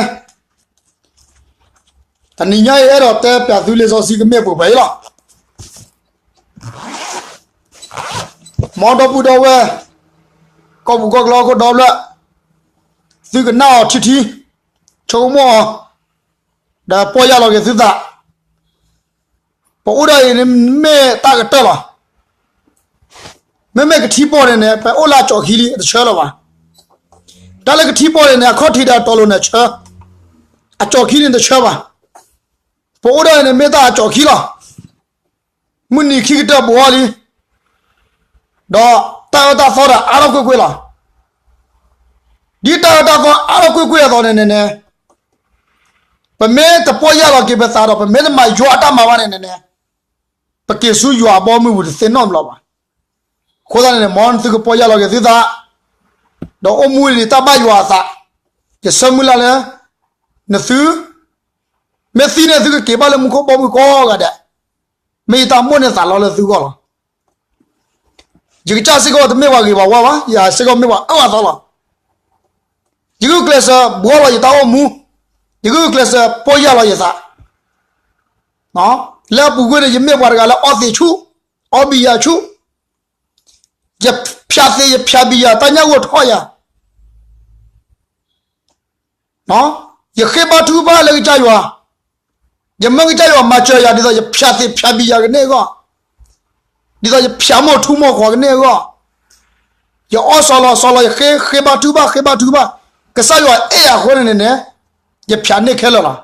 တနံၤညါအံၤ အဲၣ်ဒိးတဲပၠးသုလံာ်စီဆှံကမ့ၢ်ပှဲၤပှဲၤအံၤလီၤ. မ်ဒီပုၢ်ဒီဝဲၢ် ကီၢ်ပူၤကီၢ်ချၢဟီၣ်ခိၣ်ဒီဖျၢၣ် သုကနၣ်အီၤထံထံ ဆိကမိၣ်အီၤ ဒီးပီၢ်ယၢ်လီၤက့ၤသုသး. ပအိၣ်ဒၣ်အံၤန့ၣ်မ့ၢ်တၢ်ကတၢၢ်လီၤ. မ့မ့ၢ်ကထံပီၢ်န့ၣ်န့ၣ် ပအိၣ်လၢအကၠီၣ်ခံလံ တဆၢလၢၤဘၣ်. တၢ်လၢကထံပီၢ်န့ၣ်န့ၣ် အခီၣ်ထံးဒီးတီၤလိၤန့ၣ်ဆၢ, အကၠီၣ်ခံန့ၣ်တဆၢဘၣ်. ပအိၣ်ဒၣ်အံၤန့ၣ်မ့ၢ်တၢ်အကၠီၣ်ခံလီၤ. မုၢ်နံၤခံကတၢၢ်ဘူးအီၤလံ ဒီးတၢ်အၢတၢ်သီဒီးအါထီၣ်ကွ့ၢ်ကွ့ၢ်လီၤ. ဒ်တၢ်အၢတၢ်သီအါထီၣ်ကွ့ၢ်ကွ့ၢ်အသိးန့ၣ်န့ၣ်န့ၣ် ပမ့ၢ်တပီၢ်ယၢ်လီၤက့ၤပသးဒီး ပမ့ၢ်တမၤယွၤအတၢ်မၤဘၣ်န့ၣ်န့ၣ်န့ၣ် ပက့ၤဆူယွၤအဘီအမုၢ်ပူၤတသ့နီတဘျီဘၣ်. အဃိသတးန့ၣ်န့ၣ် မ်သုကပီၢ်ယၢ်လီၤက့ၤသုသး ဒီးအိၣ်မူဒံးတၢ်ဘၣ်ယွၤအသး. ယဆၢမုၢ်လၢ်လၢ နသု မ့ၢ်သံန့ၣ် သုကက့ၤဘၣ်လၢမူခိၣ်ဘီမုၢ်ကိးဂၤဒဲး, မ့ၢ်ယတၢ်မိၣ်န့ၢ်သးလီလၢသုဂီၢ်လီၤ. ယကစၢ်စ့ၢ်ကီးတမ့ၢ်ပှၤဂ့ၤပှၤဝါဘၣ်, ယၤစ့ၢ်ကီးမ့ၢ်ပှၤအၢပှၤသီလီၤ. ယဂုာ်ကျဲးစၢးဘှီလီၤယတၢ်အိၣ်မူ, ယဂုာ်ကျဲးစၢးပီၢ်ယၢ်လီၤယသး. လၢအပူၤကွံာ်န့ၣ် ယမ့ၢ်ပှၤတဂၤလၢအီသံးဆူၣ်, အီဘံယၤဆူၣ်, ယဖၠးသံးယဖၠးဘံယၤ တၢ်ညၣ်ဂိၢ်ထီၣ်ယၤ ယဃ့ဘါထုကဖၣ်လၢကစၢ်ယွၤ, ယမၢကစၢ်ယွၤမၤစၢၤယၤ ဒ်သိးယဖၠးသ့ၣ်ဖၠးဘံယၤကန့ၢ်အဂီၢ်, ဒ်သိးယဖၠးမိၢ်ထူမိၢ်ဃီကန့ၢ်အဂီၢ်, ယအီၣ်စီၤလီၤစီၤလီၤ ယဃ့ ဃ့ဘါထုကဖၣ် ဃ့ဘါထုကဖၣ်, ကစၢ်ယွၤအဲၣ်ယၤအဃိန့ၣ်န့ၣ်န့ၣ်, ယဖၠးန့ၢ်ခဲလၢာ်လီၤ.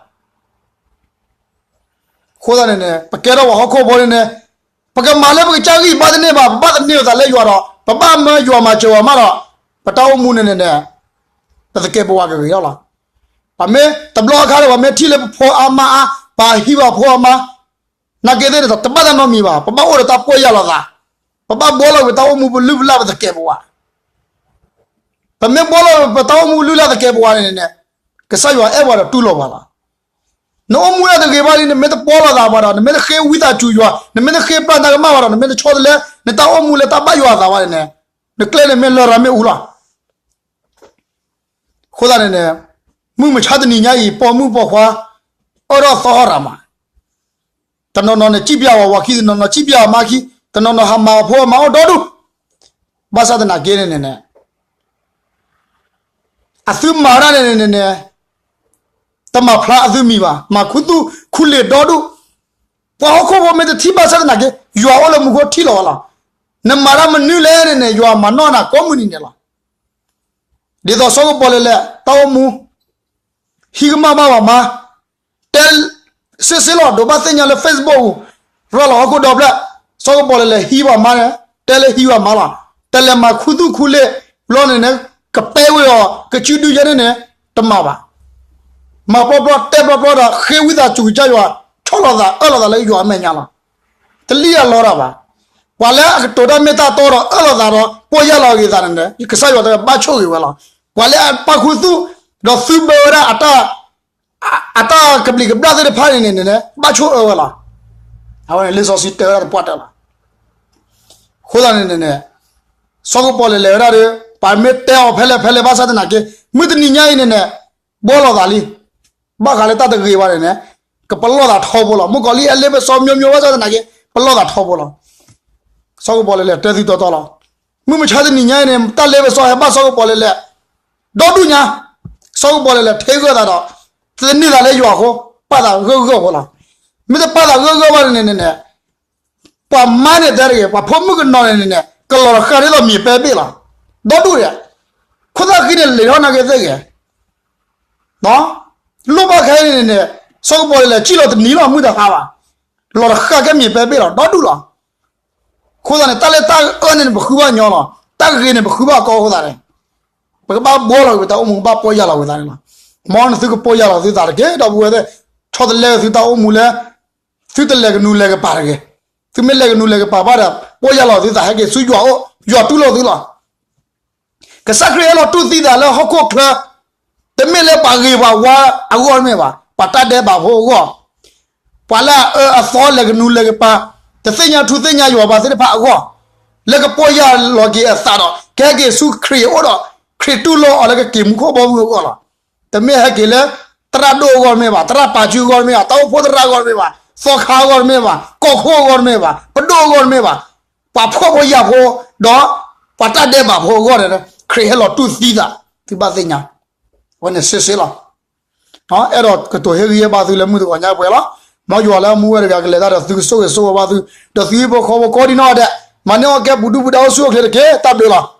အဃိသတးန့ၣ်န့ၣ် ပကဲထီၣ်ပှၤဟီၣ်ခိၣ်ဖိန့ၣ်န့ၣ်, ပကမၤလၢပကစၢ်ဂံၢ်ဘါတန့ၢ်ဘၣ်, ပဘၣ်သန့ၤအသးလၢယွၤဒီး ပဘၣ်မၢယွၤမၤစၢၤပှၤမးဒီး, ပတၢ်အိၣ်မူန့ၣ်န့ၣ်န့ၣ် ပသကဲးပဝးကဂ့ၤထီၣ်လီၤ. ပမ့ၢ်တဘျီအခါဒီး ပမ့ၢ်ထံၣ်လၢပဖိအါမါအါ, ပဟံၣ်ပှၤဖိအါမါ, နာ်က့သ့ၣ်န့ၣ် တဘၣ်တၢ်နီတမံၤဘၣ်, ပဘၣ်အိၣ်ဒီးတၢ်ပီၢ်ယၢ်လီၤသး, ပဘၣ်ဘှီလီၤပတၢ်အိၣ်မူပလုၢ်ပလၢ်ပသကဲးပဝး ပမ့ၢ်ဘှီလီၤပတၢ်အိၣ်မူလုၢ်လၢ်သကဲးပဝးန့ၣ်န့ၣ်, ကစၢ်ယွၤအဲၣ်ပှၤဒီးတူၢ်လိာ်ပှၤလီၤ. နအိၣ်မူလၢတဂ့ၤဘၣ်လံ, နမ့ၢ်တပီၢ်လီၤသးဘၣ်ဒီး, နမ့ၢ်တဃ့ဝံသးစူၤယွၤ, နမ့ၢ်တဃ့ပျၢ်တၢ်ကမၣ်ဘၣ်ဒီး, နမ့ၢ်တဆီတလဲ နတၢ်အိၣ်မူလၢတၢ်ဘၣ်ယွၤအသးဘၣ်န့ၣ်န့ၣ်, နကျဲန့ၣ်မ့ၢ်လရာ်မ့ၣ်အူလီၤ. အဃိသတးန့ၣ်န့ၣ် မုၢ်မဆါတနံၤညါအံၤ ပိာ်မုၣ်ပိာ်ခွါ အၢၣ်ထီၣ်သီထီၣ်ရၤမး, တနီၤနီၤန့ၣ် စံၣ်ပၠးဝဲဝၤခံ, တနီၤနီၤစံၣ်ပၠးအမါခံ, တနီၤနီၤဟးမၤအဖိအမါအိၣ်ဒီဒူၣ်, ဘၣ်ဆၣ်သနာ်က့န့ၣ်န့ၣ် အသုမၤတၢ်န့ၣ်န့ၣ်န့ၣ် တမၤဖျါအသုမံၤဘၣ်, မၤခူသူၣ်ခူလ့ၤဒီဒူၣ်, ပှၤဟီၣ်ခိၣ်ဖိမ့ၢ်တထံၣ်ဘၣ်ဆၣ်သနာ်က့ ယွၤအိၣ်လၢမူခိၣ်ထံၣ်လီၤဝဲလီၤ. နမၤတၢ်မနုၤလဲၣ်န့ၣ်န့ၣ် ယွၤမၤနီၣ်နၤကိးမုၢ်နံၤန့ၣ်လီၤ. ဒ်သိးစီၤကပီၤလဲၣ်လဲၣ် တၢ်အိၣ်မူ ဟံးကမၣ်ဘၣ်ပှၤမါ, တဲ စ့စ့လီၤ ဒိးဘၣ်သ့ၣ်ညါလၢ Facebook ပူၤ, ရၤလီၤဟီၣ်ခိၣ်ဒီဖျၢၣ်, စီၤကပီၤလဲၣ်လဲၣ်ဟံးပှၤမါန့ၣ်, တဲလၢဟံးပှၤမါလီၤ, တလဲၤမၤခူသူၣ်ခူလ့ၤ, ဘျီန့ၣ်န့ၣ် ကပဲဝဲအီၤ ကစုဒုယဲန့ၣ်န့ၣ် တမၤဘၣ်. မၤပျီပျီတဲပျီပျီဒီး ဃ့ဝံသးစူၤကစၢ်ယွၤ, ဆီၣ်လီၤသးအၢၣ်လီၤသးလၢယွၤအမဲာ်ညါလီၤ. တလံၣ်အလီတၢ်ဘၣ်. ပှၤလၢအကတိၤတၢ်မ့ၢ်တၢ်တီဒီးအၢၣ်လီၤသးဒီး ပီၢ်ယၢ်လီၤက့ၤသးန့ၣ်န့ၣ် ကစၢ်ယွၤတဘၣ်ဆိၣ်ဂ့ၤဝဲလီၤ. ပှၤလၢအပာ်ခူသူၣ် ဒီးသုဘၢဝဲဒၣ် အတၢ်ကဘျံးကဘျၣ်သ့ၣ်တဖၣ်န့ၣ်န့ၣ်န့ၣ် ဘၣ်ဆိၣ်အၢဝဲလီၤ. အဝဲန့ၣ်လံာ်စီဆှံတဲဝဲဒၣ်တပှၢ်တၢၢ်လီၤ. အဃိသတးန့ၣ်န့ၣ်န့ၣ် စီၤကပီၤလဲၣ်လဲၤဝဲဒၣ်ဒီး ပှၤမ့ၢ်တဲအီၤဖဲလဲၣ်ဖဲလဲၣ်ဘၣ်ဆၣ်သနာ်က့ မုၢ်တနံၤညါအံၤန့ၣ်န့ၣ် ဘှီလီၤသးလံ. ဘၣ်ဃးလၢတၢ်တဂ့ၤဘၣ်န့ၣ်န့ၣ် ကပလီၢ်သးထီဘိလီၤ. မုၣ်ကီၤလံၢ်ဟဲလ့ပစီမျိုးမျိုးဘၣ်ဆၣ်သနာ်က့ ပလီၢ်သးထီဘိလီၤ. စီၤကပီၤလဲၣ်လဲၣ်တဲသုတီတီလီၤ. မုၢ်မဆါတနံၤညါအံၤန့ၣ် တၢ်လ့ပစီဟဲဘၣ်စီၤကပီၤလဲၣ်လဲၣ် ဒီဒူၣ်ညါ, စီၤကပီၤလဲၣ်လဲၣ်ထ့ဂၢၢ်သးဒီး တန့ၢ်သးလၢယွၤအဃိ ပာ်သးဂၢၢ်ဂၢၢ်ဖိလီၤ. မ့ၢ်တပာ်သးဂၢၢ်ဂၢၢ်ဘၣ်န့ၣ်န့ၣ်န့ၣ် ပှၤမါန့ၣ်တဲတဂ့ၤ, ပှၤဖိမုၣ်ကနီၤန့ၣ်န့ၣ် ကလီၤတဃၣ်ဒ်သိးမ့ၢ်ပဲဘ့ၣ်လီၤ. ဒီဒူၣ်ဒဲး, ခိၣ်သၣ်ဃံန့ၣ်လံာ်ထီၣ်နာ်က့သ့ၣ်ဂ့ၤ, လိၣ်ဘၣ်ခဲအံၤန့ၣ်န့ၣ် စီၤကပီၤလဲၣ်လဲၣ်စံၣ်လီၤတနံၤလီၤ မုၢ်တဟါဘၣ်, လီၤတဃၣ်ကဲမ့ၢ်ပဲဘ့ၣ်လီၤ ဒီဒူၣ်လီၤ. အဃိသတးန့ၣ် တၢ်လၢတၢ်အၢန့ၣ်န့ၣ် ပဃုဘၣ်ညီလီၤ. တၢ်ဂ့ၤန့ၣ် ပဃုဘၣ်ကီအဃိသတးန့ၣ် ပကဘၣ်ဘှီလီၤက့ၤပတၢ်အိၣ်မူ ကဘၣ်ပီၢ်ယၢ်လီၤက့ၤသးန့ၣ်လီၤ. မ်နသုကပီၢ်ယၢ်လီၤသုသးတက့ၢ် ဒီပုၢ်ဝဲၢ်သ့ၣ်, ဆီတလဲဝဲသုတၢ်အိၣ်မူလၢ သုတလဲၤကနူၤလဲၤကပၤတဂ့ၤ. သုမ့ၢ်လဲၤကနူၤလဲၤကပၤဘၣ်ဒီး ပီၢ်ယၢ်လီၤသုသးဟဲက့ၤဆူယွၤအိၣ်, ယွၤတူၢ်လိာ်သုလီၤ. ကစၢ်ခရံာ်ဟဲလီၤတူၢ်သံသးလၢဟီၣ်ခိၣ်ချၢ, တမ့ၢ်လၢပှၤဂ့ၤပှၤဝါအဂီၢ်တမ့ၢ်ဘၣ်, ပှၤတၢ်ဒဲးဘးဖိအဂီၢ်, ပှၤလၢအအၢအသီလဲၤကနူၤလဲၤကပၤ, တသ့ၣ်ညါထူသ့ၣ်ညါယွၤဘၣ်သ့ၣ်တဖၣ်အဂီၢ်, လၢကပီၢ်ယၢ်လီၤက့ၤအသးဒီး ကဟဲက့ၤဆူခရံာ်အအိၣ်ဒီး ခရံာ်တူၢ်လိာ်အီၤလၢကက့ၤမူခိၣ်ဘီမုၢ်အဂီၢ်လီၤ. တမ့ၢ်ဟဲက့ၤလၢ သရၣ်ဒိၣ်အဂီၢ်တမ့ၢ်ဘၣ်, သရၣ်ပာ်စုအဂီၢ်တမ့ၢ်ဘၣ်, တၢ်အိၣ်ဖှိၣ်သရၣ်အဂီၢ်တမ့ၢ်ဘၣ်, သီခါအဂီၢ်တမ့ၢ်ဘၣ်, ကီၢ်ခိၣ်အဂီၢ်တမ့ၢ်ဘၣ်, ပဒိၣ်အဂီၢ်တမ့ၢ်ဘၣ်, ပှၤဖှီၣ်ဖိယာ်ဖိ, ဒီးပှၤတၢ်ဒဲးဘးဖိအဂီၢ်န့ၣ် ခရံာ်ဟဲလီၤတူၢ်သံသး, သုဘၣ်သ့ၣ်ညါ, အဝဲန့ၣ်စ့စ့လီၤ. အဲၣ်ဒိးကတိၤဟ့ၣ်ဂံၢ်ဟ့ၣ်ဘါသုလၢမုၢ်တဂီၤညါပှဲၤလီၤ. မ်ယွၤလၢအမူဝဲတဂၤကလဲၤတၢ်ဒီးသုကဆိၣ်ဂ့ၤဆိၣ်ဝါဘၣ်သု, ဒီးသုဟံၣ်ဖိဃီဖိကိးဒံနီၢ်ဂၤဒဲး, မၤန့ၢ်အီၣ်ကဲပူၤဒူၣ်ပူၤဒါအိၣ်ဆူၣ်အိၣ်ချ့တက့ၢ်. တၢ်ဘျုးလီၤ.